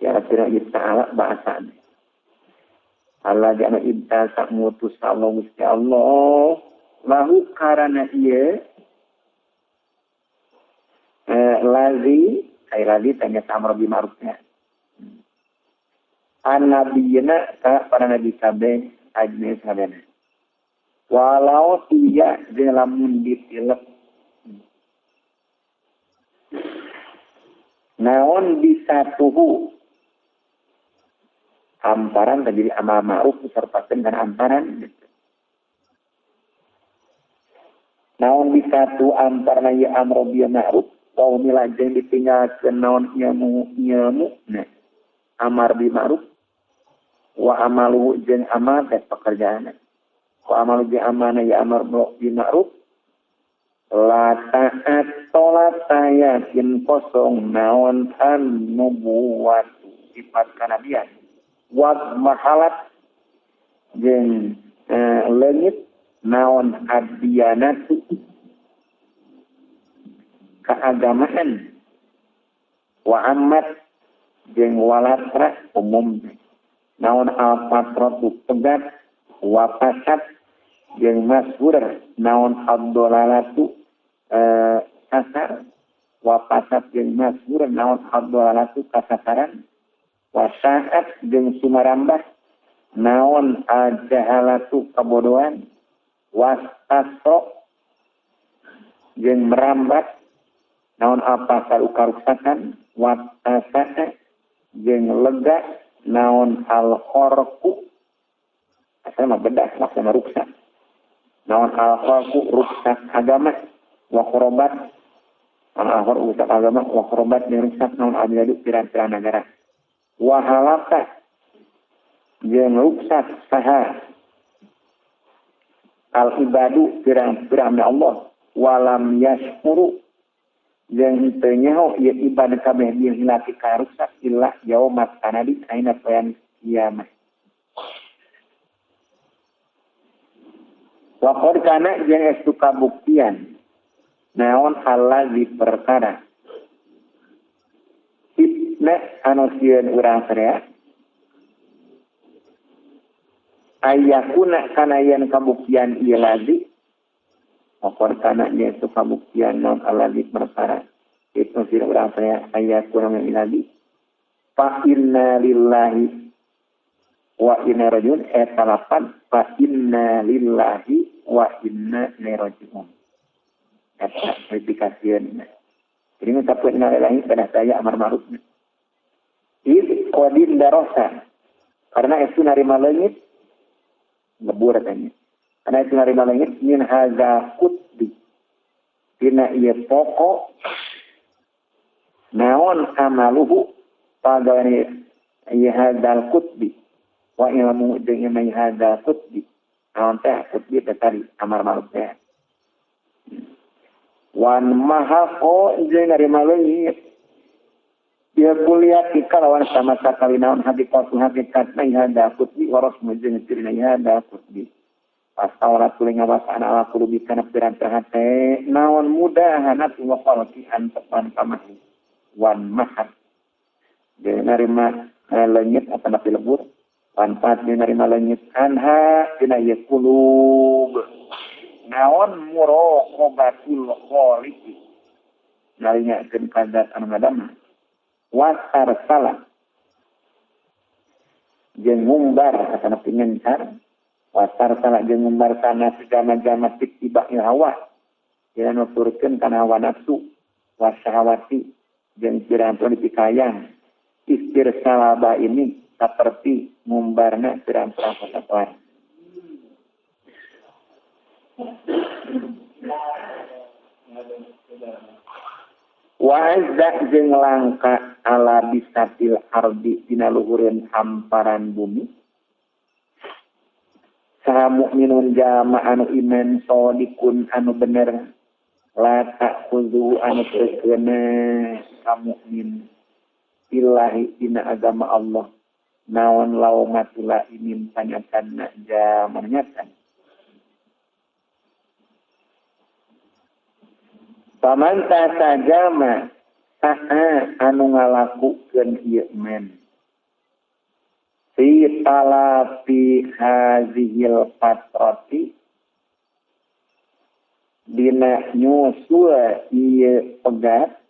S1: ya kira ta'ala bahasana allazi anu ibta'asa mutus Allah Gusti Allah lahu karana ieu lazi sekali lagi tanya amr bil ma'rufnya. An-nabiyina ka para nabi kabeh ajne sabena. Walau tiya jeung lamun ditilep naon bisa tuhu amparan terjadi amal ma'ruf disertakan dengan amparan gitu. Naon bisa tu amparna ya amro bil ma'ruf wa mila jeung ditinggalkeun naon ilmu nah amar bil ma'ruf wa amalu jeung amal teh pekerjaan. Ku amal bi amana ya amar bil ma'ruf la ta'at tolata yakin kosong naon an nubuwat sifat kanabian wa mahalat jeung leungit naon adiyanatu keagamaan wa ammat jeung walatra umum naon al-fatratu pegat wa fasad jeung masyhur naon ad-dalalatu sasar wa fasad jeung masyhur naon ad-dalalatu kasasaran wa sa'at jeung sumarambah naon al-jahalatu kabodohan wastasro jeung merambat naon apa karuksakan watasaka jeung lega naon al-khorku asal mah bedah maksudna ruksak naon al-khorku ruksak agama wa khorobat naon al-khorku ruksak agama wa khorobat jeung ruksak naon al-biladu pirang-pirang negara wa halaka jeung ruksak saha al-ibadu pirang-pirang Allah walam yashkuru jeung teu nyaho ieu ibadah kabeh dihilaki ka ruksak illa yaumat tanadi aina poean kiamat. Wa qad kana jeung estu kabuktian naon allazi perkara ibna anu sieun urang sadaya ayakuna kana yen kabuktian ieu lazi Okor kana dia itu kabuktian naon allazi perkara itu sieun urang sadaya ayakuna ilazi fa inna lillahi wa inna rajiun eta lapan fa inna lillahi wa inna ilaihi rajiun eta verifikasieun. Jadi ngucapkeun inna lillahi pada saya amar ma'ruf iz qadin darosa karena itu narima leungit lebur tanya. Karena itu narima leungit min hadza qutbi dina ieu pokok naon amaluhu pagawean ieu hadzal qutbi wa ilmu jeung ilmu hadzal qutbi naon teh qutbi teh tadi amar ma'ruf teh wan mahaqo jeung narima leungit ieu kuliah kalawan sama sakali naon haqiqatu haqiqatna hadzal qutbi wa rasmu jeung cirina hadzal qutbi pastawala tuluy ngawasana ala qulubi kana pirang-pirang hate naon mudahanat wa khalqian tepan pamahi wan mahat jeung narima leungit atawa lebur wan pat jeung narima leungit anha dina ieu qulub naon muraqabatul khaliqi ngalinyakeun ka zat anu ngadamel wasar salah jeung ngumbar atawa ngencar wasar salah jeung ngumbar kana segama-gama tiba'il hawa jeung nuturkeun kana hawa nafsu wasahawati jeung pirang-pirang dipikayang istirsalaba ini saperti ngumbarna pirang-pirang persatuan. Wa azza jeung langka ala bisatil ardi dina luhureun hamparan bumi saha mukminun jama anu iman sodikun anu bener la ta'khudhu anu teu keuna ka mukmin billahi dina agama Allah naon laumatula imin panyatanna jama nyatan paman tasajama saha anu ngalakukeun ieu men fi talafi hazihil fatrati dina nyusul ieu pegat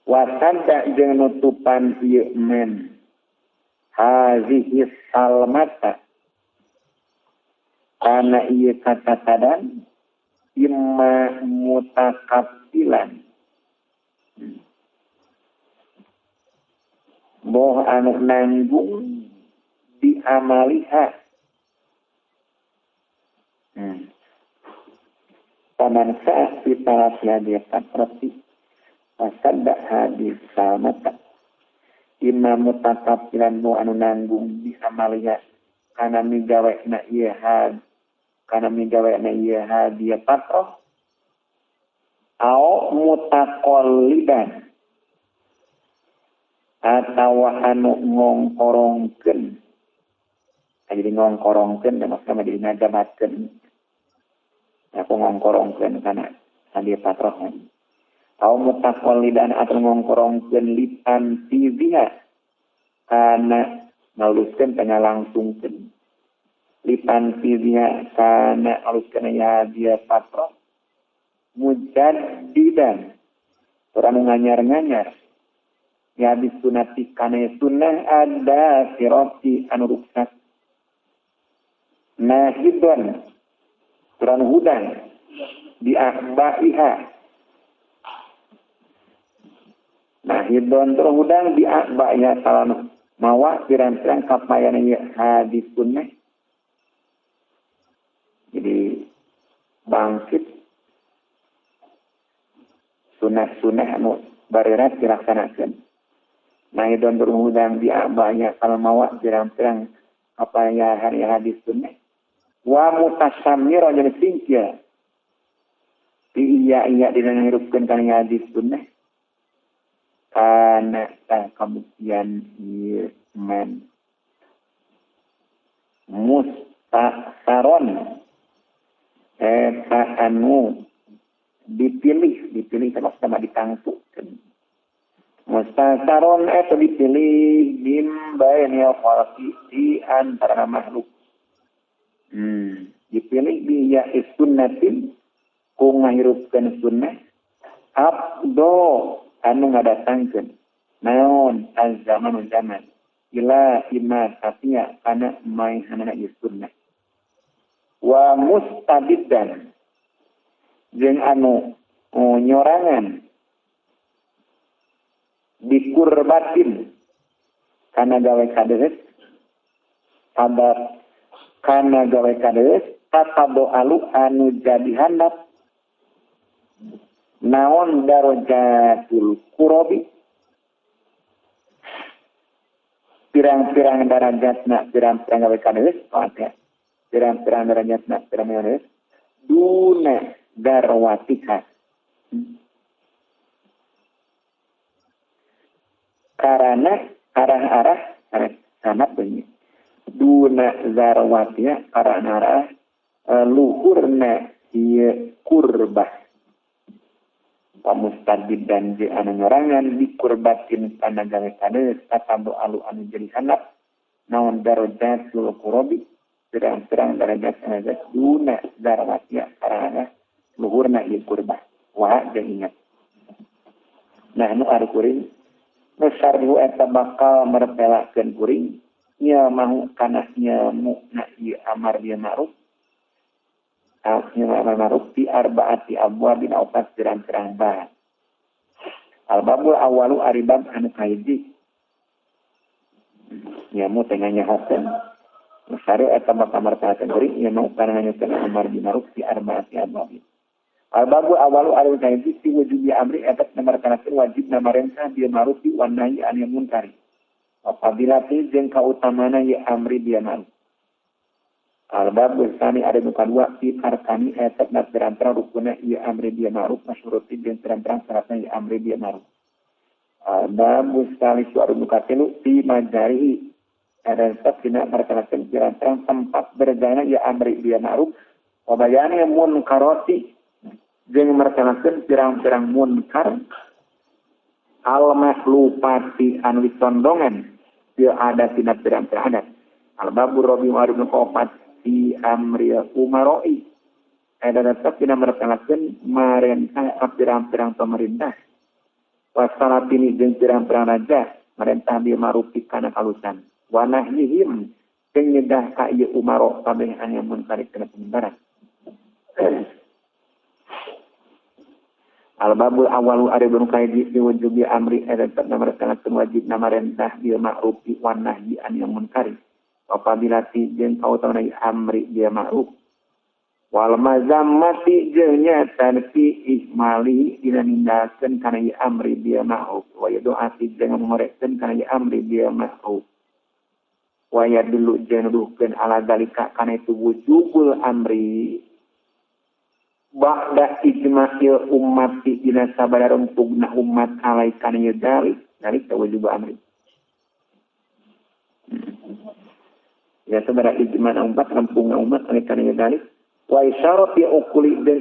S1: wasada jeung nutupan ieu men hazihis salmata kana ieu katatadan imma mutakabbilan boh anu nanggung di amaliha paman sa'at fi talafi hadhihi fatrati wasadda hadhihi salmata imma mutakabbilan boh anu nanggung di amaliha kana migawena ieu had kana migawe na ieu hadiah patroh au mutaqallidan atawa anu ngongkorongkeun jadi ngongkorongkeun maksudna jadi ngajabatkeun aku ngongkorongkeun kana hadiah patroh au mutaqallidan atau ngongkorongkeun litan tiziha kana ngaluskeun kana langsungkeun litan tiziha kana ngaluskeun ya hadiah patroh mujaddidan urang nganyar-nganyar ya bisunati kana sunnah ada sirati anu ruksak nahidon urang hudang di akbaiha nahidon turun hudang di akbaiha salam mawa pirang-pirang kapayana ieu hadis sunnah jadi bangkit sunnah-sunnah anu barerat dilaksanakeun nahidon turun hudang di akbaiha salam mawa pirang-pirang kapayana hadis sunnah wa mutasammira jadi singkir iya iya dina ngirupkeun kana hadis sunnah kana tah kabuktian ieu man mustasaron eta anu dipilih dipilih sama ditangtukeun mustasaron eta dipilih min bainil khalqi di antara makhluk dipilih biya sunnatin ku ngahirupkeun sunnah abdo anu ngadatangkeun naon az-zamanu zaman ila ima satia kana maihanana ieu sunnah wa mustabiddan jeung anu nyorangan dikurbatin kana gawe kadeus sabab kana gawe kadeus tatabo alu anu jadi handap naon darajatul qurabi pirang-pirang darajatna pirang-pirang gawe kadeus pada pirang-pirang darajatna pirang-pirang kadeus duna darwatika karena arah-arah sanad banyak duna zarwatia arah-arah luhurna ieu kurbah pamustadid dan je anu nyorangan dikurbatin kana gawe kadeus tatambu alu anu jadi handap naon darajatul qurabi pirang-pirang darajat duna zarwatia arah-arah luhurna ieu kurbah wa jeung ingat nah nu ari kuring nu syarhu eta bakal merpelakeun kuring nya mahu kana nya mu na ieu amar bil ma'ruf nya amar ma'ruf fi arbaati abwabin opat pirang-pirang bab al babul awalu ari bab anu kahiji nya mu teh nyahokeun sare eta bakal martahakeun kuring nya mahu kana nyahokeun amar bil ma'ruf fi arbaati abwabin al babul awalu ari kahiji fi wujubi amri eta namartanakeun wajib namarentah bil ma'ruf wa nahyi anil munkari apabila jeung kautamana ye amri bil ma'ruf. Al-babul tsani ada nu kadua fi arkani eta na pirang-pirang rukuna ieu amri bil ma'ruf masyruti jeung pirang-pirang syaratna ieu amri bil ma'ruf. Al-babul tsalisu ada nu katilu fi majarihi ada tetep dina martanakeun pirang-pirang tempat berjalanna ieu amri bil ma'ruf wa bayani munkarati jeung martanakeun pirang-pirang munkar al-makhlupati anu ditondongan ieu ada tina pirang-pirang adat. Al-babur rabi'u ari nu kaopat fi amril umaroi ada tetep dina martanakeun marentah pirang-pirang pemerintah wasalatini jeung pirang-pirang raja marentah bil ma'rufi kana kalusan wa nahyihim jeung nyegah ka ieu umaro kabeh anu munkar kana pemungkaran. Al-babul awalu ari nu kahiji fi wujubi amri eta tetep namartanakeun wajib namarentah bil ma'rufi wan nahyi anil munkari wa fadilati jeung kautamana amri bil ma'ruf wal mazammati jeung nyata fi ihmali dina ninggalkeun kana ieu amri bil ma'ruf wa yadu'ati jeung ngorekeun kana ieu amri bil ma'ruf. Wa yadullu jeung nuduhkeun ala zalika kana itu wujubul amri ba'da ijma'il ummati dina sabada rempugna umat alaikana ieu dalik dalik wujub amri. Ya sabada ijma' umat rempugna umat alaikana ieu dalik wa isyarati uquli dan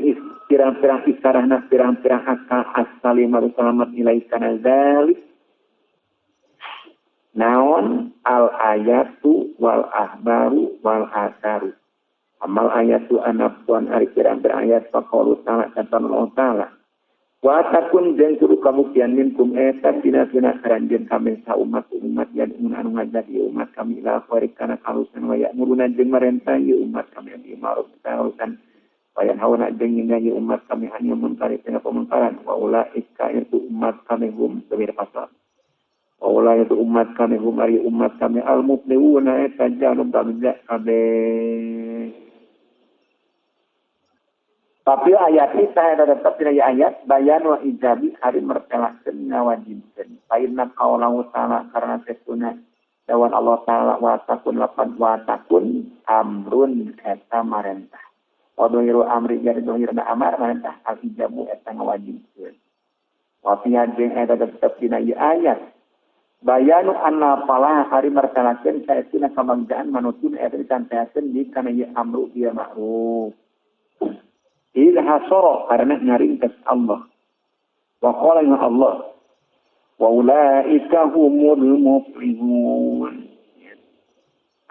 S1: pirang-pirang isarahna pirang-pirang akal asali maru salamat ilaikana dalik naon al ayatu wal ahbaru wal asaru. Amal ayatu anapuan ari pirang-pirang ayat faqalu ta'ala kata Allah ta'ala wa takun jeung kudu kabuktian minkum eta dina-dina karanjeun kami sa umat-umat yan anu ngajak ieu umat kami ila khairi kana kalusan wa ya'muruna jeung marentah ieu umat kami bil ma'ruf kalusan wa yanhauna jeung nyegah ieu umat kami anil munkari tina pamungkaran wa ulaika itu umat kami hum sabir pasal wa ulaika itu umat kami hum ari umat kami al muflihuna eta jalum bagja kabeh. Tapi ayat ini saya tetap tidak ayat bayan wa ijabi hari mertelakeun ngawajibkeun. Fa inna qaulahu ta'ala karena sesuna dawan Allah ta'ala wa takun lapan wa takun amrun eta marentah. Wa dohiru amri jadi dohirna amar marentah al ijabu eta ngawajibkeun. Wa fi jeung eta tetep dina ieu ayat bayanu anna falah hari mertelakeun saestuna kabagjaan manutun eta ditanteakeun di kana ieu amru bil ma'ruf. Idh hasara karena ngaringkas Allah. Wa qala ya Allah wa ulaika humul muflihun.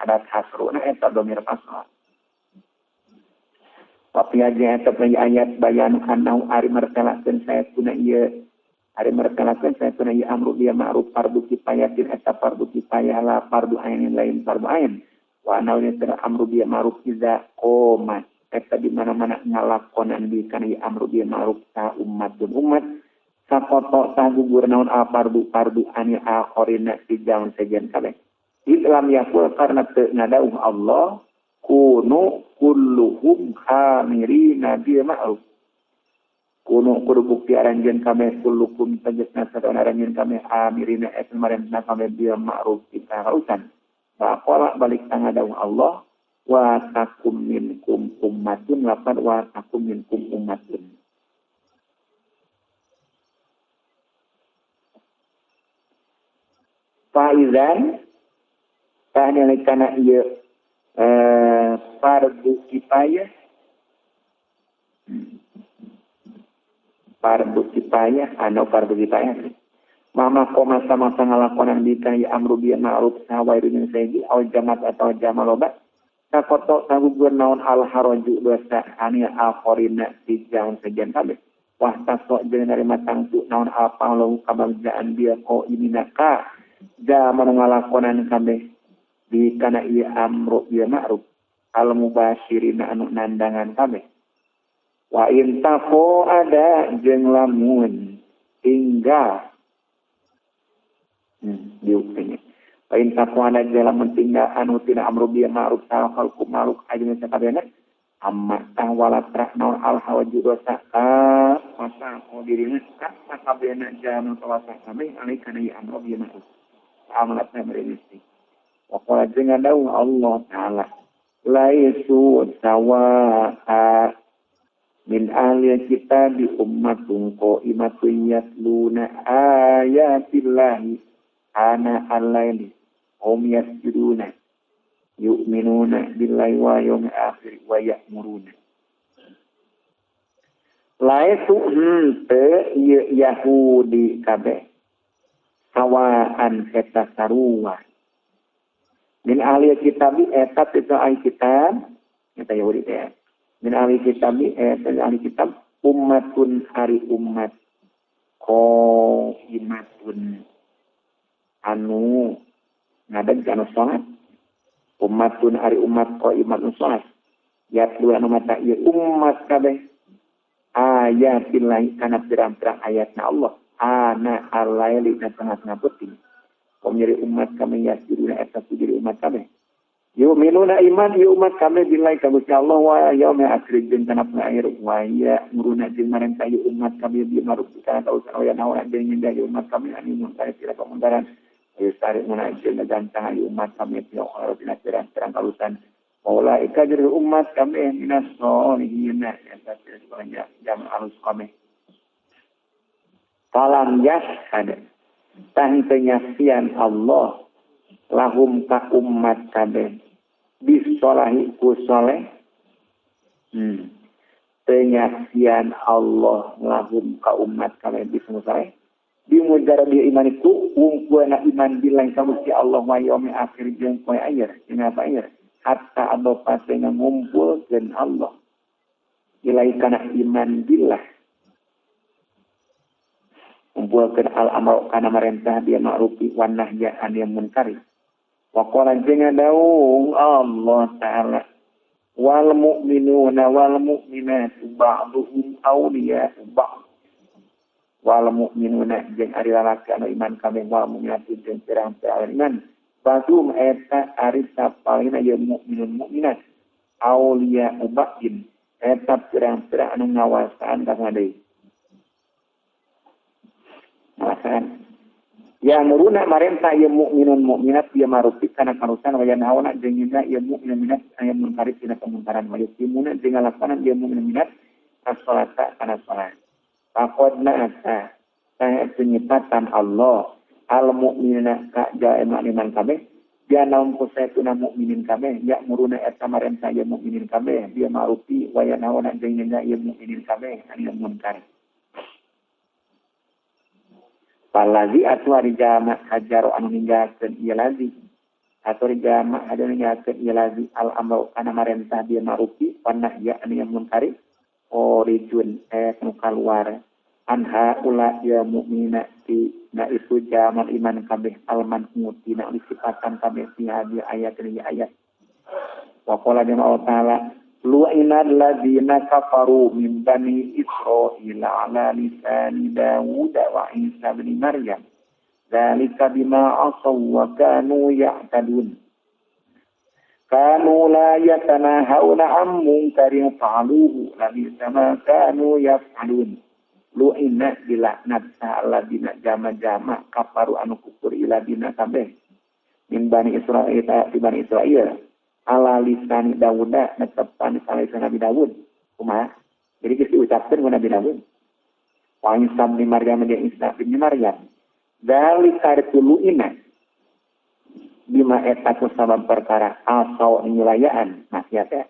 S1: Ada hasruna eta domir pasal. Tapi aja eta ayat bayan annahu ari martalakeun saestuna ieu ari martalakeun saestuna ieu amru bil ma'ruf fardu kifayatin eta fardu kifayah la fardu ainin lain fardu ain. Wa annahu amru bil ma'ruf iza qomat eta di mana-mana ngalakonan di kana amru bil ma'ruf ta ummatun umat sakoto ta gugur naon al fardu fardu anil akharina di jalan sejen kabeh islam yakul karena teu ngadauh Allah kunu kulluhum amirina bil ma'ruf kunu kudu bukti aranjeun kabeh kullukum tegasna sadana aranjeun kabeh amirina eta marentah kabeh bil ma'ruf kita kausan baqala balik tangadauh Allah wa takum minkum ummatun lapan wa takum minkum ummatun. Faizan tahnilai kana ieu fardu kifayah fardu kifayah anu fardu kifayah mama koma sama ngalakonan di kana amru bil ma'ruf sawairun sayyid au jamat atau jamal loba sakoto sagugur naon al haraju dosa anil akharina di jalan sejen kabeh wah tasok jeung narima tangtu naon al panglo kabagjaan dia ko inina ka zaman ngalakonan kabeh di kana ieu amru bil ma'ruf al mubashirina anu nandangan kabeh wa in taqo ada jeung lamun tinggal diuktinya lain takwana jalan tinggal anu tina amru bil ma'ruf ta khalqu ma'ruf ajna sakabehna amma tawala naon al hawaju dosa ka masa dirina ka sakabehna jalan tawasa kabeh alai kana ya amru bil ma'ruf amalatna beristi wa qala jeung dawuh Allah taala laisu sawa'a min ahli kitabi ummatun qa'imatun yatluna ayatillahi ana al-laili hum yasjuduna yu'minuna billahi wa yawmil akhir wa ya'muruna laisu henteu ieu Yahudi kabeh sawaan eta sarua min ahli kitab eta teu ahli kitab eta Yahudi teh min ahli kitab eta ahli kitab ummatun ari umat qaimatun anu ngadeg anu salat ummatun ari umat qaimatun salat yatlu anu mata ieu umat kabeh ayatillahi kana pirang-pirang ayatna Allah ana al-laili na tengah-tengah peuting kom jadi umat kami yasjuduna eta sujud umat kabeh yu'minuna iman ieu umat kami billahi ka Gusti Allah wa yaumil akhir jeung kana akhir wa ya'muruna jeung marentah ieu umat kami bil ma'ruf kana kausan wa yanhauna jeung nyegah ieu umat kami anil munkar tina pamungkaran Yusari munajil gantang ayu umat kami pihak dina pirang-pirang kalusan. Maulaika jadi umat kami minas solihina eta banyak jam alus kami. Falam yashhad tah penyaksian Allah lahum ka umat kabeh bisolahi ku soleh. Penyaksian Allah lahum ka umat kabeh bisoleh bimujaradi imaniku wungkuana iman bilang ka Gusti Allah wa yaumil akhir jeung poe akhir jeung apa akhir hatta adopa sehingga ngumpulkeun Allah ilai kana iman billah ngumpulkeun al amru kana marentah dia ma'rufi wan nahya anil munkari wa qala jeung daung Allah taala wal mu'minuna wal mu'minatu ba'duhum awliya'u ba'd wal mu'minuna jeung ari lalaki anu iman kabeh wal mu'minatu jeung pirang-pirang iman badum eta ari sapalina ye mukminun mukminat auliya ubain eta pirang-pirang anu ngawasaan ka deui ngawasaan ya muruna marenta ye mukminun mukminat ye marufi kana karusan wa yanhauna jeung nyegah ye mukminun mukminat aya munkari tina kemungkaran wa yuqimuna jeung ngalakonan ye mukminun mukminat as-salata kana salat. Faqad na'ata penyifatan Allah al mu'minina ka jaema iman kabeh dia naum kusaytuna mukminin kabeh ya muruna eta marenta ya mukminin kabeh dia ma'rufi wa yanhauna jeung nyegah ya mukminin kabeh anil munkar. Falazi atu ari jama hajaru anu ninggalkeun ieu lazi atu ari jama anu ninggalkeun ieu lazi al amru kana marentah dia ma'rufi wa nahya anil munkari orijun nu kaluar anha ula ya mu'mina ti na itu jamal iman kabeh alman mutina disifatan kabeh fi hadhihi ayat li ayat wa qala jalla ta'ala lu'ina alladzina kafaru min bani israila ala lisani Dawud wa Isa bin Maryam dzalika bima asaw wa kanu ya'tadun kanu la yatanahawna 'an munkarin fa'aluhu labisa ma kanu yaf'alun. Lu'ina dilaknat sa'aladina jama-jama kafaru anu kufur iladina kabeh min bani Israil di bani Israil ala lisani Dawuda netepan lisan Nabi Dawud kumaha jadi geus diucapkeun ku Nabi Dawud wa Isa bin Maryam jeung Isa bin Maryam dzalika lu'ina bima eta ku sabab perkara asau nyelayaan maksiat ya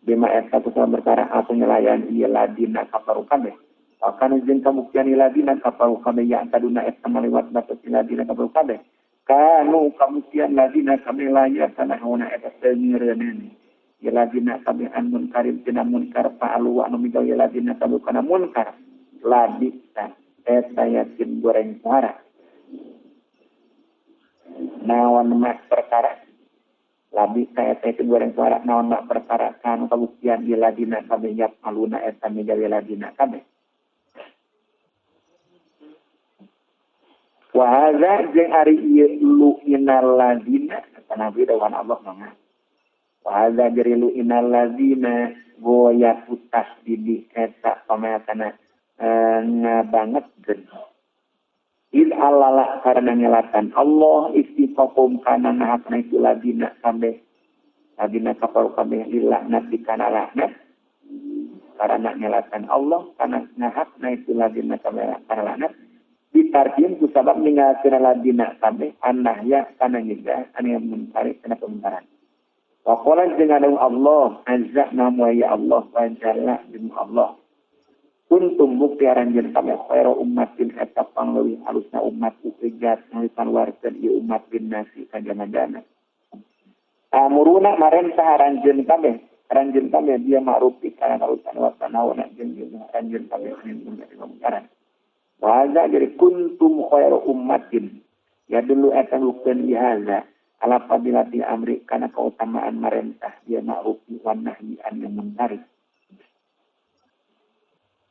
S1: bima eta ku sabab perkara asau nyelayaan ieu ladina kafaru kabeh akan jeung kabuktian iladina kafaru kabeh ya taduna eta malewat batas iladina kafaru kabeh kanu kabuktian ladina kabeh laya tanahuna eta teu-ngeureunana iladina kabeh an munkarin tina munkar fa'alu anu migawe iladina kabeh kana munkar labisa eta yakin goreng suara naon mak perkara labi kaya itu goreng suara naon mak perkara kanu kabuktian iladina kabeh yap aluna eta migawe ladina kabeh wa hadza jeung ari ieu lu inal ladina nabi dawan Allah mangga wa hadza jari lu inal ladina goyatu tasdidi eta pamayatana ngabangetkeun il alala karena ngelatan Allah istiqom kana nahakna itu ladina kabeh ladina kafaru kabeh lilaknat dikana laknat karena ngelatan Allah kana nahakna itu ladina kabeh kana laknat ditarjim ku sabab ninggalkeun ladina kabeh annahya kana nyegah anu munkari kana kemungkaran wa qala jeung Allah azza nama ya Allah wa jalla jeung Allah kuntum bukti aranjeun kabeh khairu ummatin eta pangleuwih alusna umat ukhrijat nu dikaluarkeun ieu umat bin nasi ka jama-jama amuruna marentah aranjeun kabeh dia ma'rufi kana kalusan wa tanawna jeung aranjeun kabeh anu kemungkaran wa hadza jadi kuntum khairu ummatin ya dulu eta bukeun ieu ala fadilati amri kana keutamaan marentah dia ma'rufi wan nahyi anil munkar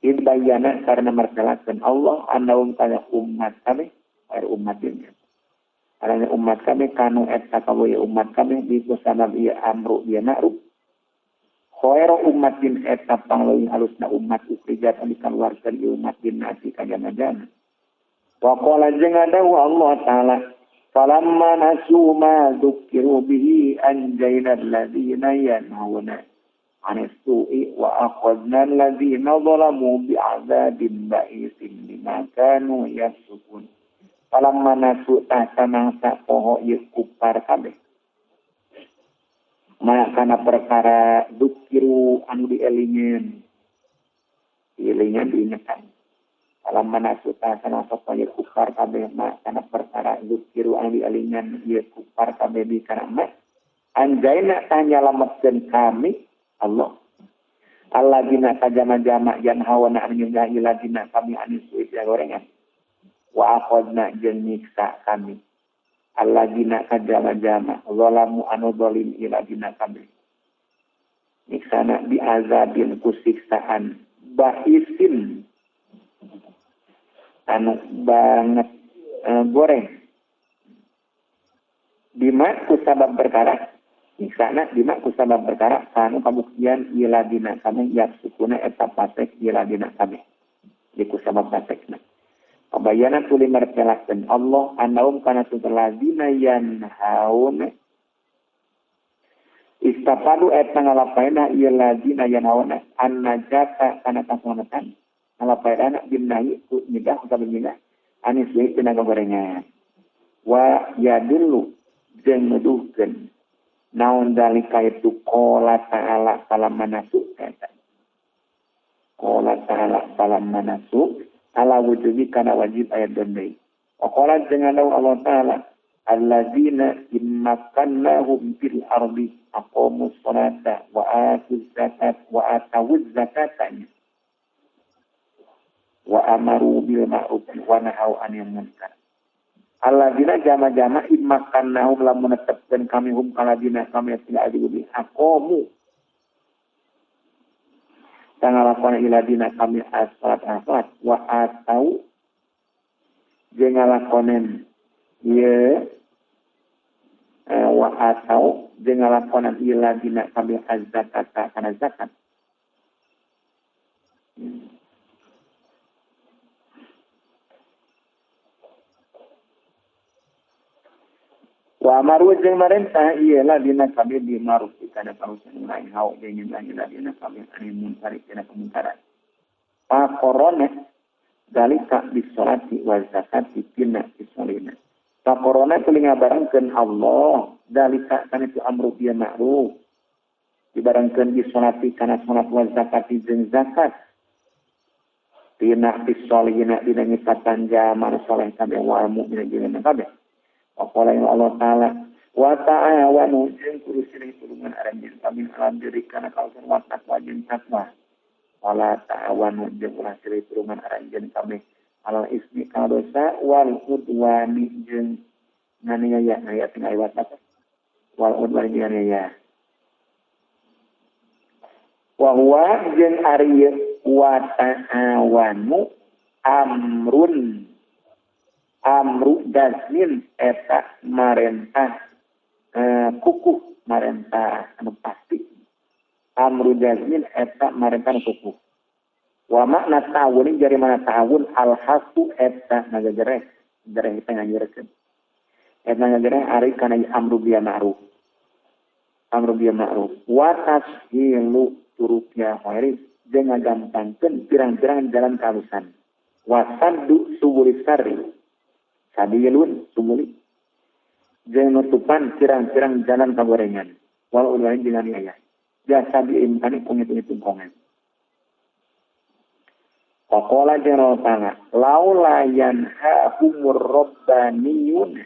S1: Ibayana karena martelakeun Allah annahum kana umat kami khairu ummatin karena umat kami kanu eta kaboya umat kami di kusabab ieu amru ieu ma'ruf khairu ummatin eta pangleuwih alusna umat ukhrijat anu dikaluarkeun ieu umat bin nasi ka jama-jama wa qala jeung Allah taala Falamma nasu ma dzukiru bihi anjayna alladzina yanhauna 'anis su'i wa akhadna alladzina zalamu bi'adzabin ba'isin bima kanu yafsukun. Falamma nasu tah mangsa poho ieu kupar kabeh. Kana perkara dzukiru anu dielingeun. Dielingeun diingetan. Falamma nasu tah sapa ieu kupar kabeh ma kana perkara dzukiru anu dielingan ieu kupar kabeh bi kana ma anjaina tah nyalametkeun kami Allah alladzina kajama-jama yanhawana anu nyegah iladina kami anis su'i gorengan wa akhadna jeung nyiksa kami alladzina kajama-jama zalamu anu zalim iladina kami nyiksana biazabin ku siksaan ba'isin anu banget goreng bima kusabab perkara misalna bima kusabab perkara anu kabuktian ieu ladina kami yaksukuna eta pasek ieu ladina kami di kusabab pasekna kabayana tuli martelakeun Allah anaum kana ladina yanhauna istafadu eta ngalapaena ieu ladina yanhauna annajata kana kasalamatan ngalapaena binnahi ku nyegah ku nyegah anis we tina gorengan wa yadullu jeung nuduhkeun naon dalika itu qala ta'ala falamma nasu eta qala ta'ala falamma nasu ala wujubi kana wajib ayat deui wa qala jeung Allah ta'ala alladzina immakannahum fil ardi aqamus salata wa atuz zakat wa atawuz zakata wa amaru bil ma'ruf wa nahau 'anil munkar. Alladzina jama-jama immakannahum lamun netepkeun kami hum kaladina kami tidak adi aqamu tangalakona iladina kami as-salat as-salat wa atau jeung ngalakonen ieu wa atau jeung ngalakonan iladina kami az-zakata kana zakat. Wa amaru jeung marentah ieu ladina kami bi ma'ruf kana pausan lain hau jeung nyegah ladina kami anil munkar kana kemungkaran. Fa korona dalika bisolati wa zakati tina bisolina. Fa korona tuluy ngabarengkeun Allah dalika kana itu amru bil ma'ruf dibarengkeun bisolati kana salat wa zakati jeung zakat. Tina bisolina dina nyipatan jalma saleh kabeh wal mukmin jeung kabeh. Waqala Allah Ta'ala wa ta'awanu jeung kudu silih tulungan aranjeun kami alam diri kana kausan wa taqwa jeung takwa wala ta'awanu jeung ulah silih tulungan aranjeun kami alal ismi kana dosa wal udwani jeung nganiaya aya tinggal liwat apa wal udwani jeung nganiaya wa huwa jeung ari wa ta'awanu amrun amru jazmin eta marentah kukuh marentah anu pasti amru jazmin eta marentah kukuh wa makna ta'awun jari mana ta'awun al hasu eta ngagajereh jereh eta ngajerekeun eta ngajereh ari kana amru bil ma'ruf wa tashilu turuqil khairi jeung ngagampangkeun pirang-pirang jalan kahalusan wa saddu subuli sarri sabilun subuli jeung nutupan pirang-pirang jalan kagorengan wal udwan jeung aniaya jasa diimkani ku ngitung-ngitung kongan faqala jalla ta'ala laula yanhahumur rabbaniyun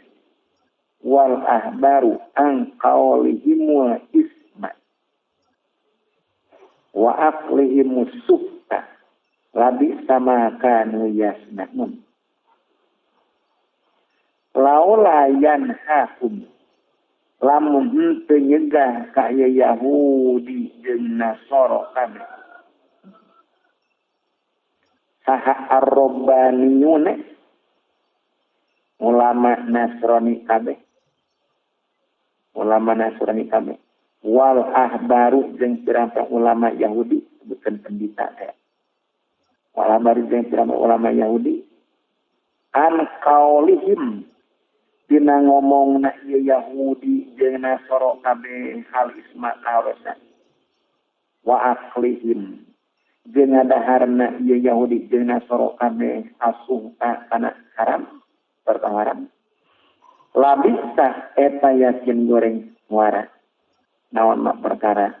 S1: wal ahbaru an qawlihimul isma wa aqlihimus sufta labi sama kanu yasna'un. Laula yanhahum lamun henteu nyegah ka Yahudi jeung Nasara kabeh saha ar-rabbaniyun ulama Nasrani kabeh wal ahbaru jeung pirang-pirang ulama Yahudi bukan pendeta teh wal ahbaru jeung pirang-pirang ulama Yahudi an qaulihim Dina ngomongna ieu Yahudi jeung Nasara kabeh hal isma karosa wa aklihim jeung ngadaharna ieu Yahudi jeung Nasara kabeh asuhta kana haram perkara haram labisa eta yakin goreng muara naon mak perkara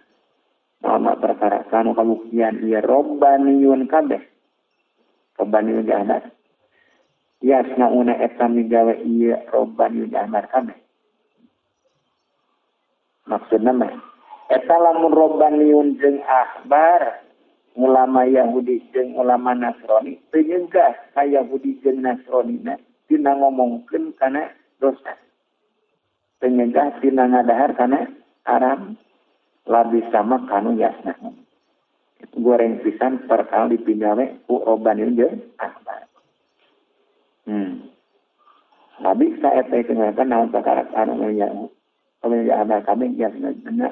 S1: kanu kabuktian ieu robbaniyun kabeh robbaniyun jahanam yasnauna eta migawe ieu robbaniyun jahanam kabeh maksudna mah eta lamun robbaniyun jeung ahbar ulama Yahudi jeung ulama Nasrani teu nyegah ka Yahudi jeung Nasrani na tina ngomongkeun kana dosa teu nyegah tina ngadahar kana haram labih sama kanu yasnaun goreng pisan perkara dipigawe ku robbaniyun jeung ahbar. Nabi saat itu mengatakan naon perkara anu yang amal kami ya sebenarnya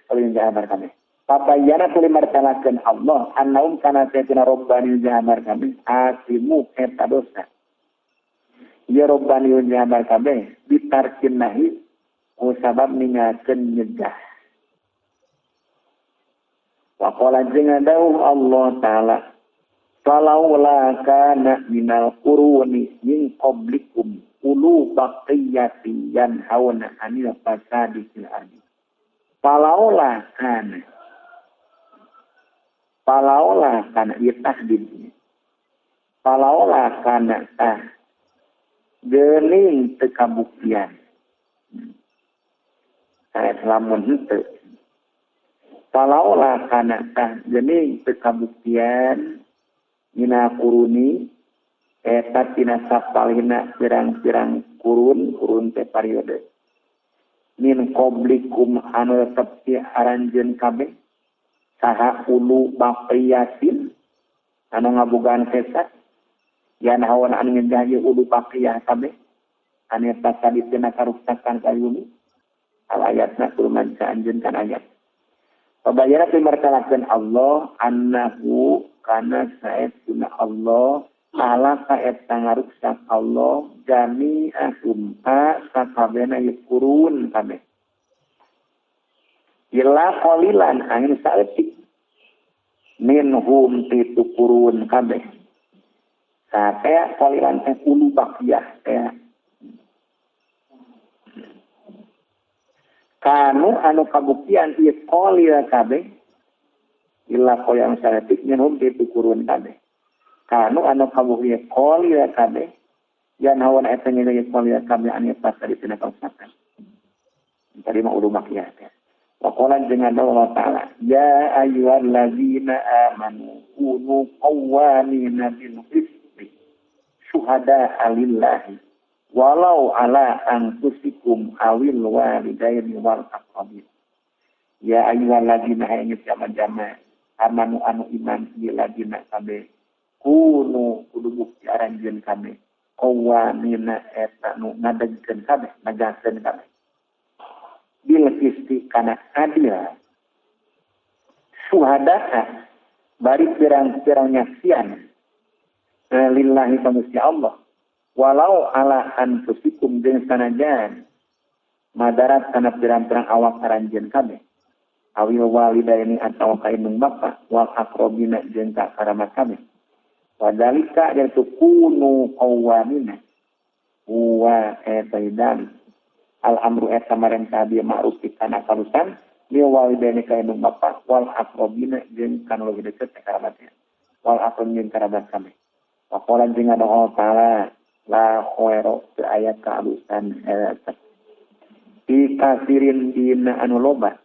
S1: kalau yang amal kami. Pabayana tuli martalakeun Allah annaum kana sayyidina rabbani jahamar kami asimu eta dosa. Ya rabbani jahamar kami bitarkin nahi ku sabab ninggalkeun nyegah. Wa qala jeung dawuh Allah taala falaula kana minal quruni min qablikum ulu baqiyati yanhauna 'anil fasadi fil ardi. Falaula kana ieu tahdid. Falaula kana tah geuning teu kabuktian. Sanes lamun henteu. Falaula kana tah geuning teu kabuktian mina kuruni eta tina sapalihna pirang-pirang kurun kurun teh periode min qablikum anu tetep ti aranjeun kabeh saha ulu baqiyatin anu ngabogaan sesat yan hawan anu nyegah ieu ulu baqiyah kabeh anu eta tadi tina karuksakan ka bumi al ayatna kudu manca anjeun kan ayat pabayana teh martalakeun Allah annahu kana saestuna Allah ala ka eta ngaruksak Allah jami'ahum ka sakabehna ieu kurun kabeh illa qalilan angin saeutik minhum ti kurun kabeh satea qalilan teh ulu baqiyah teh kanu anu kabuktian ieu qalil kabeh illa qoyang saeutik minhum ti kurun kabeh kanu anu kabuktian qalil kabeh yan hawan eta nyeun qalil kabeh anu pasari tina kausakan tadi mah ulu baqiyah teh. Wa qala jeung Allah Ta'ala ya ayyuhallazina amanu kunu qawwamina bil qisti syuhada'a lillahi walau ala anfusikum awil walidaini wal aqrabin. Ya ayyuhallazina ayyuhal jama-jama amanu anu iman ieu ladina kabeh kunu kudu bukti aranjeun kabeh qawwamina eta nu ngadegkeun kabeh negakeun kabeh bil qisti kana adil syuhada'a bari pirang-pirang nyaksian lillahi ka Gusti Allah walau ala anfusikum jeung sanajan madarat kana pirang-pirang awak aranjeun kabeh awil walidaini atawa ka indung bapa wal aqrabina jeung ka karamat kabeh wadalika jeung kunu qawwamina wa eta dalik al amru eta marentah bieu ma'ruf kana kalusan li walidaini ka indung bapa wal aqrabina jeung kana leuwih deukeut ka karabatna wal aqrabina jeung karabat kabeh. Wa qala jeung Allah Ta'ala la khaira teu aya kaalusan eta fi kasirin dina anu loba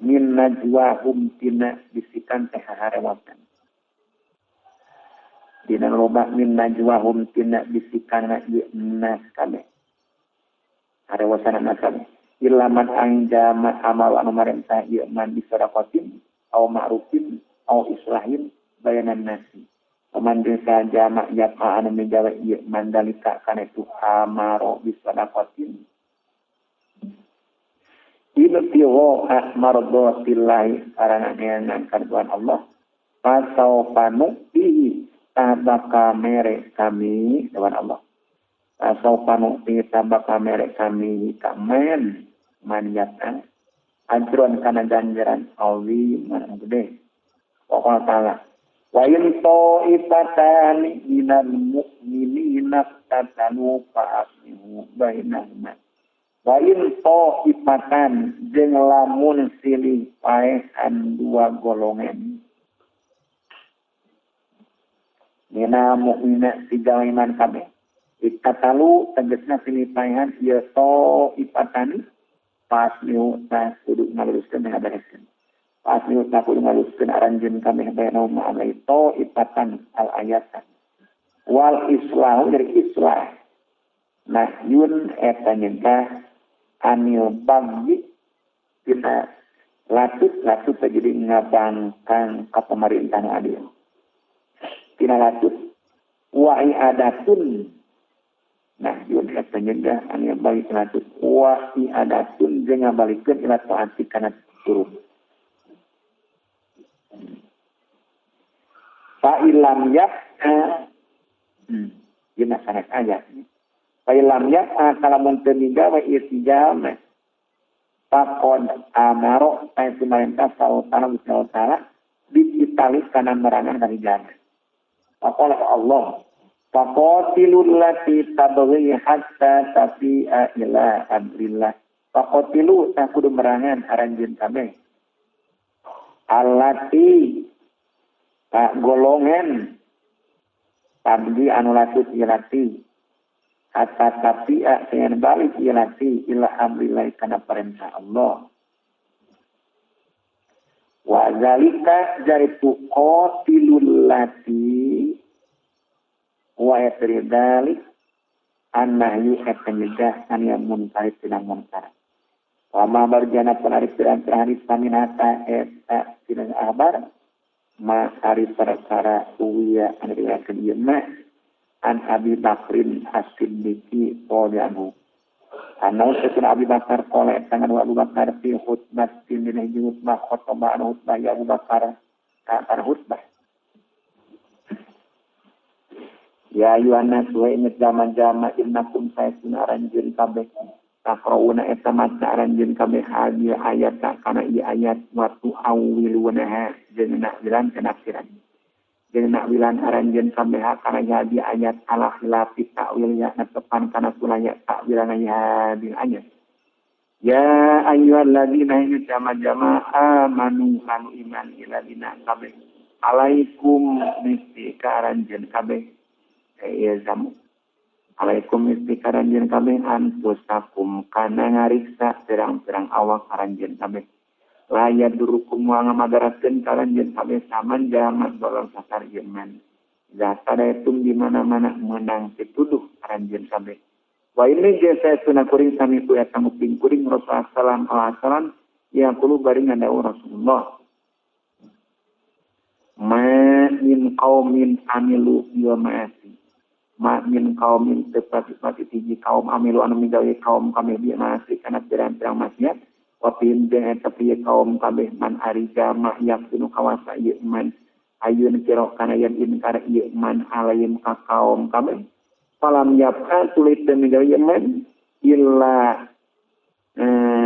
S1: min najwahum tina bisikan teh harewasan dina loba min najwahum tina bisikan ieu nas kabeh harewasan nas kabeh ilaman anjama amal anu marentah ieu man bisadaqatin au ma'rufin au islahin bayanan nasi. Paman jeung sajama yaqa anu migawe ieu mandalika kana itu amaro bisadaqatin ibtigha mardatillahi karana neangan karidhoan Allah fasaufa nu'tihi tabaka mere kami dewan Allah. Pasau panu ti bakal mere kami kamen manjatan ajron kana ganjaran awi mana gede. Pokoknya ta'ala wa in ta'ifatani minal mu'minina tatalu fa'aslihu bainahuma. Wa in ta'ifatan jeung lamun silih paehan dua golongan minal mu'minina tiga iman kabeh ikatalu tegasna silih paehan ieu ta'ifatani faslihu ta kudu ngaluruskeun ngabereskeun. Faslihu ta kudu ngaluruskeun aranjeun kabeh bainahuma alai ta'ifatan al ayatan wal islahu dari islah nahyun eta nyegah anil bagyi tina latut jadi ngabangkang ka pamerintahan adil tina latut wa i'adatun nahyun eta nyegah anil bagyi latut wa i'adatun jeung ngabalikeun ila taati kana turut. Fa ilam yaf'a dina sanes ayat fa ilam yaf'a kalamun teu migawe ieu si jalma faqad amaro ta sumarentah sautara sautara ditali kana merangan ka jalma. Faqala Allah faqatilul lati tabghi hatta tafi'a ila amrillah. Faqatilu ta kudu merangan aranjeun kabeh allati ka golongan tabghi anu latut ilati hatta tafi'a dengan balik ilati ila amrillah kana perintah Allah. Wa zalika jaritu qatilul lati wa yatri dalik annahyu eta nyegah an yang munkar tina munkar. Wa ma barjana penarik pirang-pirang saminata eta tina ahbar ma ari perkara uwiya anu diriwayatkeun ieu mah an Abi Bakrin As-Siddiqi radhiyallahu anhu. Anau satuna Abi Bakar qala tangan Abu Bakar fi khutbatin dina hiji khutbah khotbah anu khutbah ya Abu Bakar ka khutbah. Ya ayuhan nas wa inna zaman-zaman innakum saytuna aranjeun kabeh taqrauna eta maca aranjeun kabeh hadi ayat kana ieu ayat wa tu'awwilunaha jeung nakwilan kanafsiran. Jeung nakwilan aranjeun kabeh kana hadi ayat ala khilafi ta'wil ya netepan kana sulaya ta'wilana hadi ayat. Ya ayyuhalladzina jama-jama amanu kanu iman ila dina kabeh alaikum misti ka aranjeun kabeh ya zamu alaikum misti ka aranjeun kabeh anfusakum kana ngariksa pirang-pirang awak aranjeun kabeh la yadurukum wa ngamadarakeun ka aranjeun kabeh saman jalma dolong sasar iman zatadaitum di mana-mana menang pituduh aranjeun kabeh wa ini jasa sunah kuring sami ku eta nguping kuring Rasulullah sallallahu alaihi wasallam ya kulo bari ngandau Rasulullah ma min qaumin amilu yawma'asi ma min qaumin tepati-pati hiji kaum amilu anu migawe kaum kabeh bi maasi kana pirang-pirang maksiat wa pin jeung eta piye kaum kabeh man ari jama yakunu kawasa ieu man ayun kira kana yen inkar ieu man alayhim ka kaum kabeh falam yabqa tulit teu migawe ieu man illa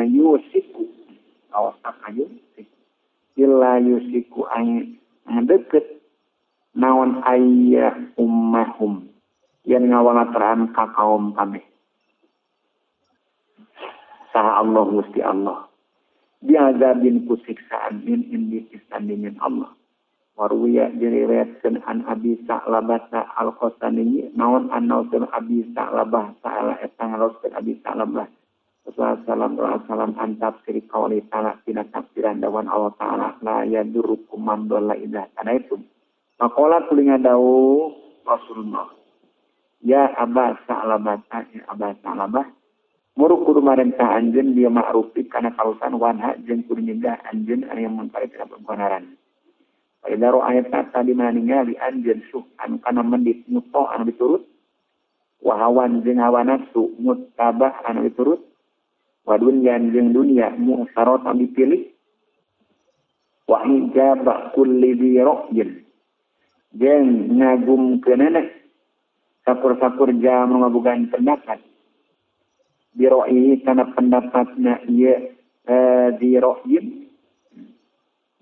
S1: yusiku kawasa ayun illa yusiku ay deket naon ayya ummahum yen ngawalateran ka kaum kabeh saha Allah Gusti Allah biazabin ku siksaan min indi sandingin Allah waruya diriwayatkeun an Abi Sa'labah al-Qasani naon annaun Abi Sa'labah sa'ala eta ngaloskeun Abi Sa'labah Rasulullah sallallahu an tafsir qauli ta'ala tina tafsiran dawan Allah ta'ala la yadurukum man dhalla idza tanaitum maqala tulinga dawuh Rasulullah ya Aba Sa'labah ya Aba Sa'labah muruk kudu marentah anjeun dia ma'rufi kana kalusan wanha jeung kudu nyegah anjeun anu munkar tina pembonaran. Fa idza ra'aita tadi mana ningali anjeun suh anu kana mendit muto anu diturut wa hawan jeung hawa nafsu muttabah anu diturut wa dunyan jeung dunia mu'sarat anu dipilih wa hijaba kulli dhi ra'yin jeung ngagumkeunana Sakur-sakur jam ngabogaan pendapat. Biro'i kana pendapatna ieu diro'yin.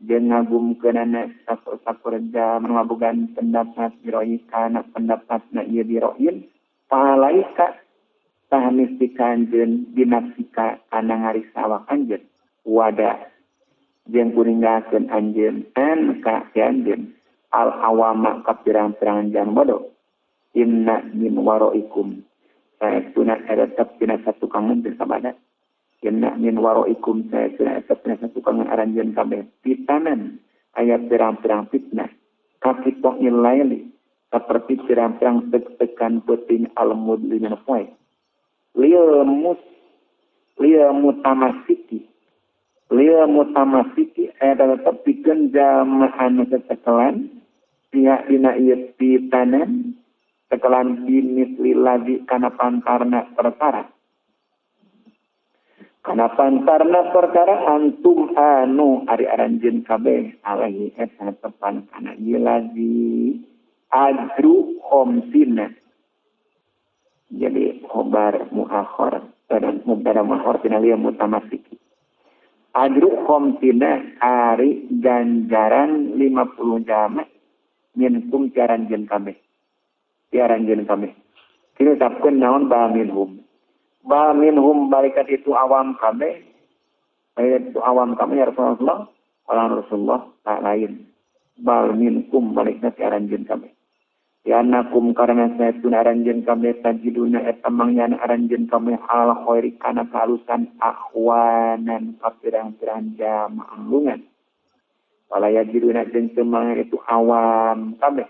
S1: Jeung ngagumkeunana sakur-sakur jam ngabogaan pendapat biro'i kana pendapatna ieu diro'yin. Palaika tahmis kanjeun binafsika kana ngarisa awak anjeun. Wada jeung kuninggalkeun anjeun an ka anjeun al awama ka pirang-pirang jam bodoh. Inna min waroikum saestuna eta tetep dina satukangan teu sabada. Inna min waroikum saestuna eta tetep dina satukangan aranjeun kabeh fitanan aya pirang-pirang fitnah kapito'il laili saperti pirang-pirang tek-tekan peuting al-mudlimin poe lil mutamasiki eta tetep pikeun jamaah anu tetekelan pihak dina ieu fitanan tekelan bimisli lagi kana pantarna perkara. Kana pantarna perkara antum anu ari aranjeun kabeh alaihi eta tepan kana ieu lagi ajru khomsina. Jadi khobar muakhar dan mubtada muakhar tina lieu mutamasiki. Ajru khomsina ari ganjaran 50 jama minkum aranjeun kabeh. Tiaranjeun kabeh. Kini ucapkeun naon ba minhum. Ba minhum balikat itu awam kabeh. Balikat itu awam kabeh ya Rasulullah. Orang Rasulullah tak lain. Bal minkum balikna tiaranjeun kabeh. Ya anakum karena saytun aranjeun kabeh tajiduna eta mangyana aranjeun kabeh al khairi kana kalusan ahwanan ka pirang-pirang jamaah lungan. Wala yajiduna jeung teu itu awam kabeh.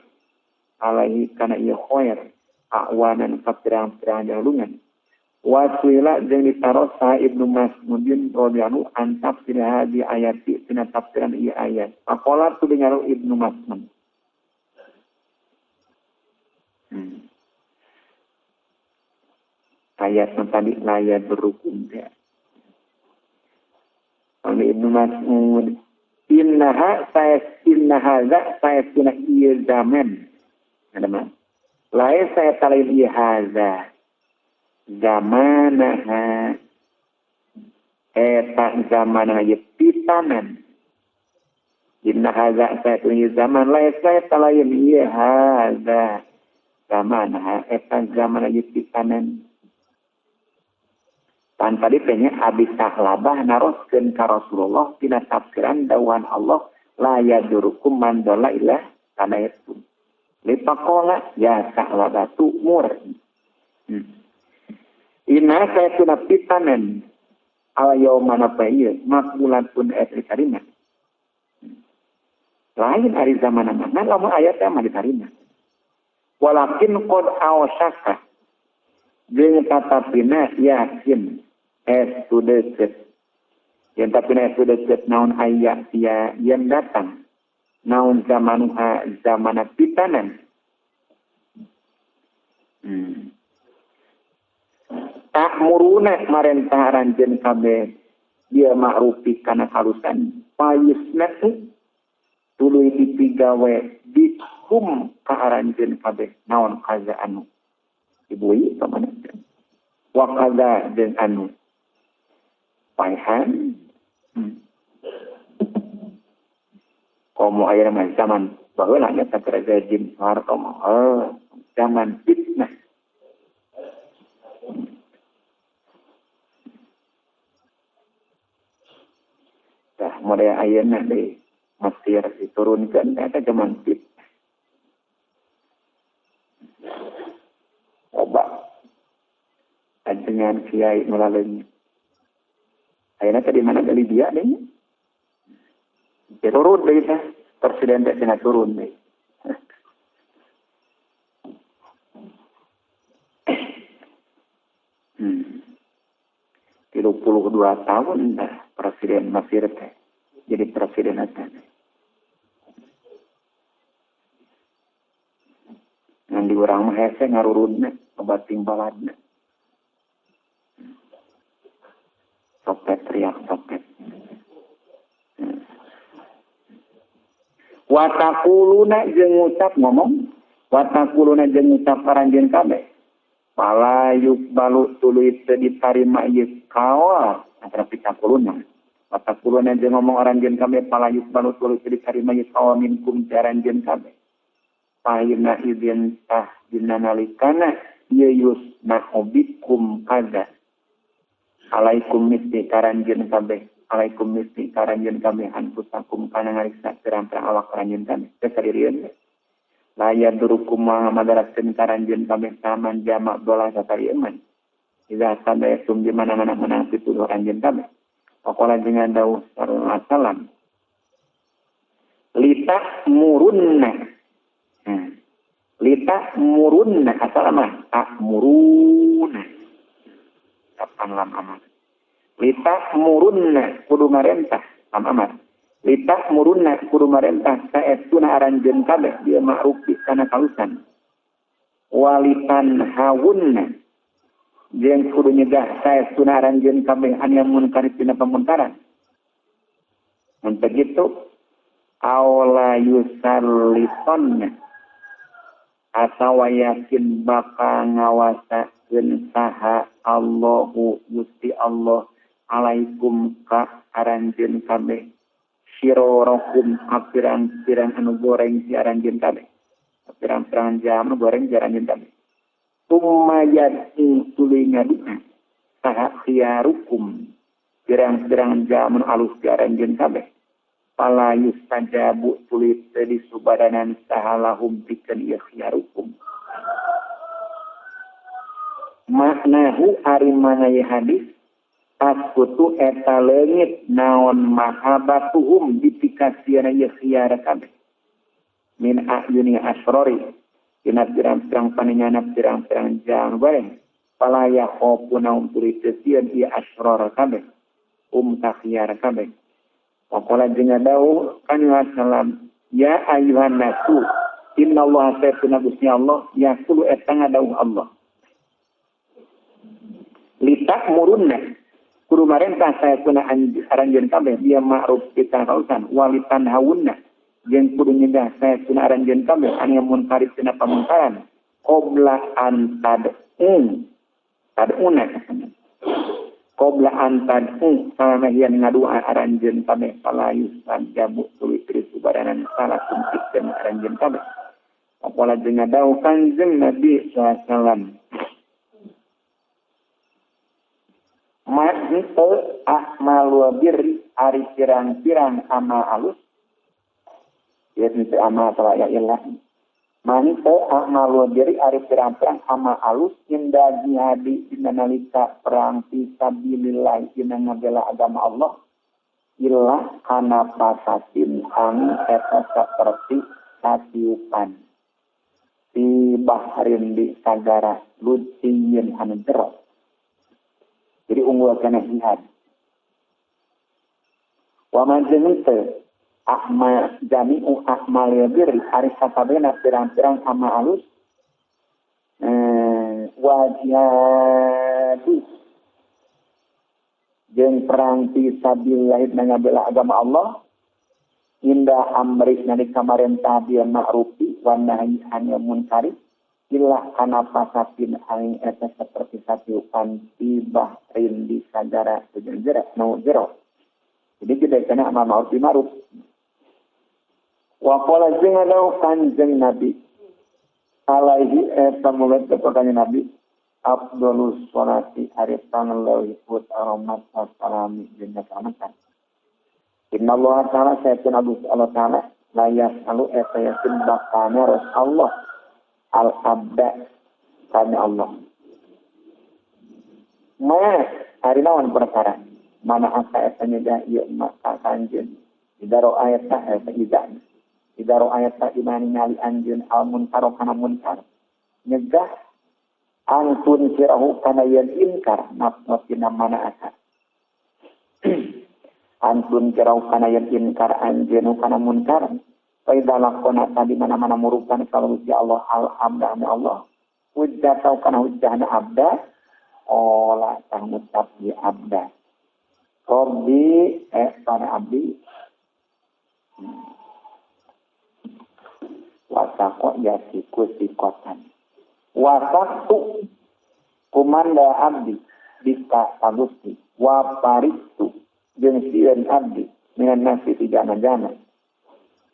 S1: Alaihi kana ieu khair awanan ka pirang-pirang jalungan wasuila jeung ditaros sa Ibnu Mas'udin radhiyallahu an tafsir hadhi ayati tina tafsiran ieu ayat faqala tu dengaru Ibnu Mas'ud ayat tadi layat berhukum ya. Oleh Ibnu Mas'ud innaha innaha sayasuna ieu zaman ada lain saya talil ihaza zamanaha eta zamana ieu pitanan inna haza saya tulis zaman lain saya talail ihaza zamanaha eta zamana ieu pitanan. Pan tadi tanya Abi Sahlabah naroskeun ka Rasulullah tina tafsiran dawuhan Allah la yadurukum man dalla ila tanaytum. Lipakola ya sahlabatu mur. Inna saya tuna pitanen ala yaumana pa ieu makbulatun et ditarima. Lain ari zaman mana lamun ayat mah ditarima. Walakin qad awsaka jeung tatapina yakin es tu deukeut. Jeung tapina es tu deukeut naon aya sia yen datang. Naon zamanuha zamana pitanan. Ta'muruna marentah aranjeun kabeh dia ma'rufi kana kalusan payusnatu tuluy dipigawe bikum ka aranjeun kabeh naon kaza anu dibui ka mana wa kaza jeung anu paehan. Komo ayeuna mah zaman baheula nya teh rezim Soeharto mah zaman fitnah. Tah model ayeuna deui Mesir diturunkeun eta zaman fitnah. Oba ajengan kiai nu laleungit. Ayeuna teh di mana di Libya deui? Turun deui teh presiden teh cenah turun deui. 32 tahun dah presiden Mesir teh jadi presiden teh. Ngan di urang mah hese ngarurunna obating baladna. Sopet teriak sopet. Wa taquluna jeung ngucap ngomong, Wa taquluna jeung ngucap aranjeun kabeh fala yuqbalu tuluy teu ditarima ieu kaol antara pitaquluna. Wa taquluna jeung ngomong aranjeun kabeh fala yuqbalu tuluy teu ditarima ieu kaol minkum aranjeun kabeh. Fahina idzin tah dina nalikana ieu yusnahu bikum kaza alaikum misti karanjeun kabeh alaikum misti karanjeun kabeh anfusakum kana ngariksa pirang-pirang awak karanjeun kabeh teu sadirieun la yadurukum ma madaratkeun karanjeun kabeh saman jamak dola satarieman idza tabaytum di mana-mana menang pituduh aranjeun kabeh faqala jeung dawuh sallallahu alaihi wasallam lita'murunna lita'murunna asal mah ta'muruna kapan lam amar lita'murunna kudu marentah lam amar lita'murunna kudu marentah saestuna aranjeun kabeh dia ma'ruf kana kalusan walitan hawunna jeung kudu nyegah saestuna aranjeun kabeh anu munkar tina pamunkaran mun begitu aula yusallitanna atawa yakin bakal ngawasakeun saha Allahu Gusti Allah alaikum ka aranjeun kabeh sirorokum pirang-pirang anu goreng si aranjeun kabeh pirang-pirang jam anu goreng si aranjeun kabeh tumma yad'u tuluy ngaduna saha khiyarukum pirang-pirang jam anu alus si aranjeun kabeh fala yustajabu tuluy teu disubadanan saha lahum pikeun ieu khiyarukum. Maknahu ari mana ieu hadis taskutu eta leungit naon mahabbatuhum dipikasieuna ieu khiyar kabeh min a'yuni asrori dina pirang-pirang paningana pirang-pirang jang goreng fala yakhafuna hum tuluy teu sieun ieu asror kabeh um ta khiyar kabeh. Waqala jeung dawuh kan salam ya ayuhan nasu innallaha saytuna Gusti Allah yaqulu eta ngadawuh Allah lita'murunna kudu marentah saytuna aranjeun kabeh dia ma'ruf kita kausan walitan hawunna jeung kudu nyegah saytuna aranjeun kabeh anu munkar tina pamungkaran qabla an tad'un tad'una qabla an tad'u salama hian ngadua aranjeun kabeh fala yustajabu tuluy teu subadanan salakum pikeun aranjeun kabeh. Waqala jeung ngadawuh Kanjeng Nabi sallallahu alaihi wasallam ma henteu a'malu birri ari pirang-pirang amal alus ieu henteu amal atawa ya ilah ma henteu a'malu birri ari pirang-pirang amal alus inda jihadi dina nalika perang fi sabilillah dina ngabela agama Allah illa kana pasatin ang eta saperti satiupan di bahrin di sagara luciyin anu jero. Jadi unggul kana jihad. Wa man jeung teu ahma jami'u a'malil birri ari sakabehna pirang-pirang amal alus wa jihadu jeung perang fi sabilillah ngabela agama Allah inda amri nalika marentah bil ma'rufi wa nahyi anil munkari illa kana pasatin angin eta seperti satiupan di bahrin di sagara jero no jero. Jadi kita kena amal ma'ruf bil ma'ruf. Wa qala jeung kanjeng Nabi alaihi eta mulut kepada Nabi afdalus sholati ari pangleuwih utama salami jeung kaselamatan. Inna Allah ta'ala sayatun Allah ta'ala la yas'alu eta yakin bakal meros Allah al-abda kana Allah. Ma ari naon perkara mana asa eta nyegah ieu maka kanjeun idaro ayat ta eta idan idaro ayat ta imani ngali anjeun al munkar kana munkar nyegah antun sirahu kana yen inkar nafsina mana asa antun sirahu kana yen inkar anjeun kana munkar fa idza laqona tadi mana-mana murukan kalau ya Allah al abda Allah hujjah tau kana hujjahna abda ola tangutap di abda Rabbi para abdi wa Wasaqo yasiku sikotan. Wasaqtu kumanda abdi bika ka Gusti wa paristu jeung sieun abdi minan nasi ti jana-jana.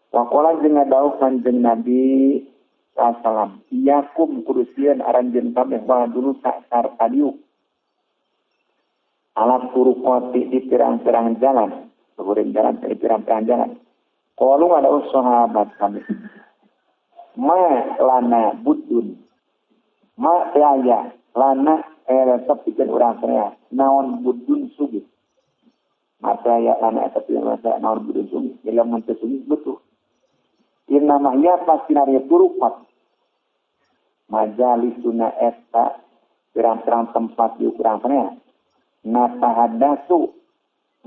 S1: Wa qala jeung ngadawuh Kanjeng Nabi sallam iyakum kudu sieun aranjeun kabeh wa dulu sarta diuk alat turuqati di pirang-pirang jalan, luhureun jalan di pirang-pirang jalan. Qalu ngadawuh sahabat kami ma lana budun ma teu aya lana tetep pikeun urang sadaya naon budun sugih. Ma teu aya lana eta pikeun urang sadaya naon budun sugih. Lamun teu sugih butuh. Inna ma hiya pastina ieu turuqat majalisuna eta pirang-pirang tempat di urang sadaya natahadasu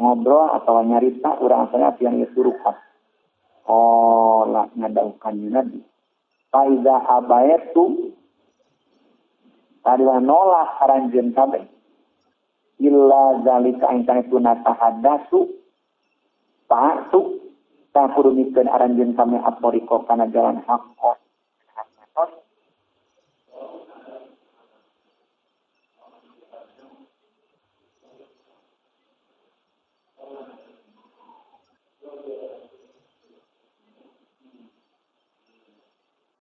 S1: ngobrol atau nyarita urang sadaya pian ieu turuqat. Qala ngadawuh Kanjeng Nabi faiza abaytu tadi nolak aranjeun kabeh illa zalika ingkang itu natahadasu fa'tu ta kudu mikeun aranjeun kami atoriko kana jalan hak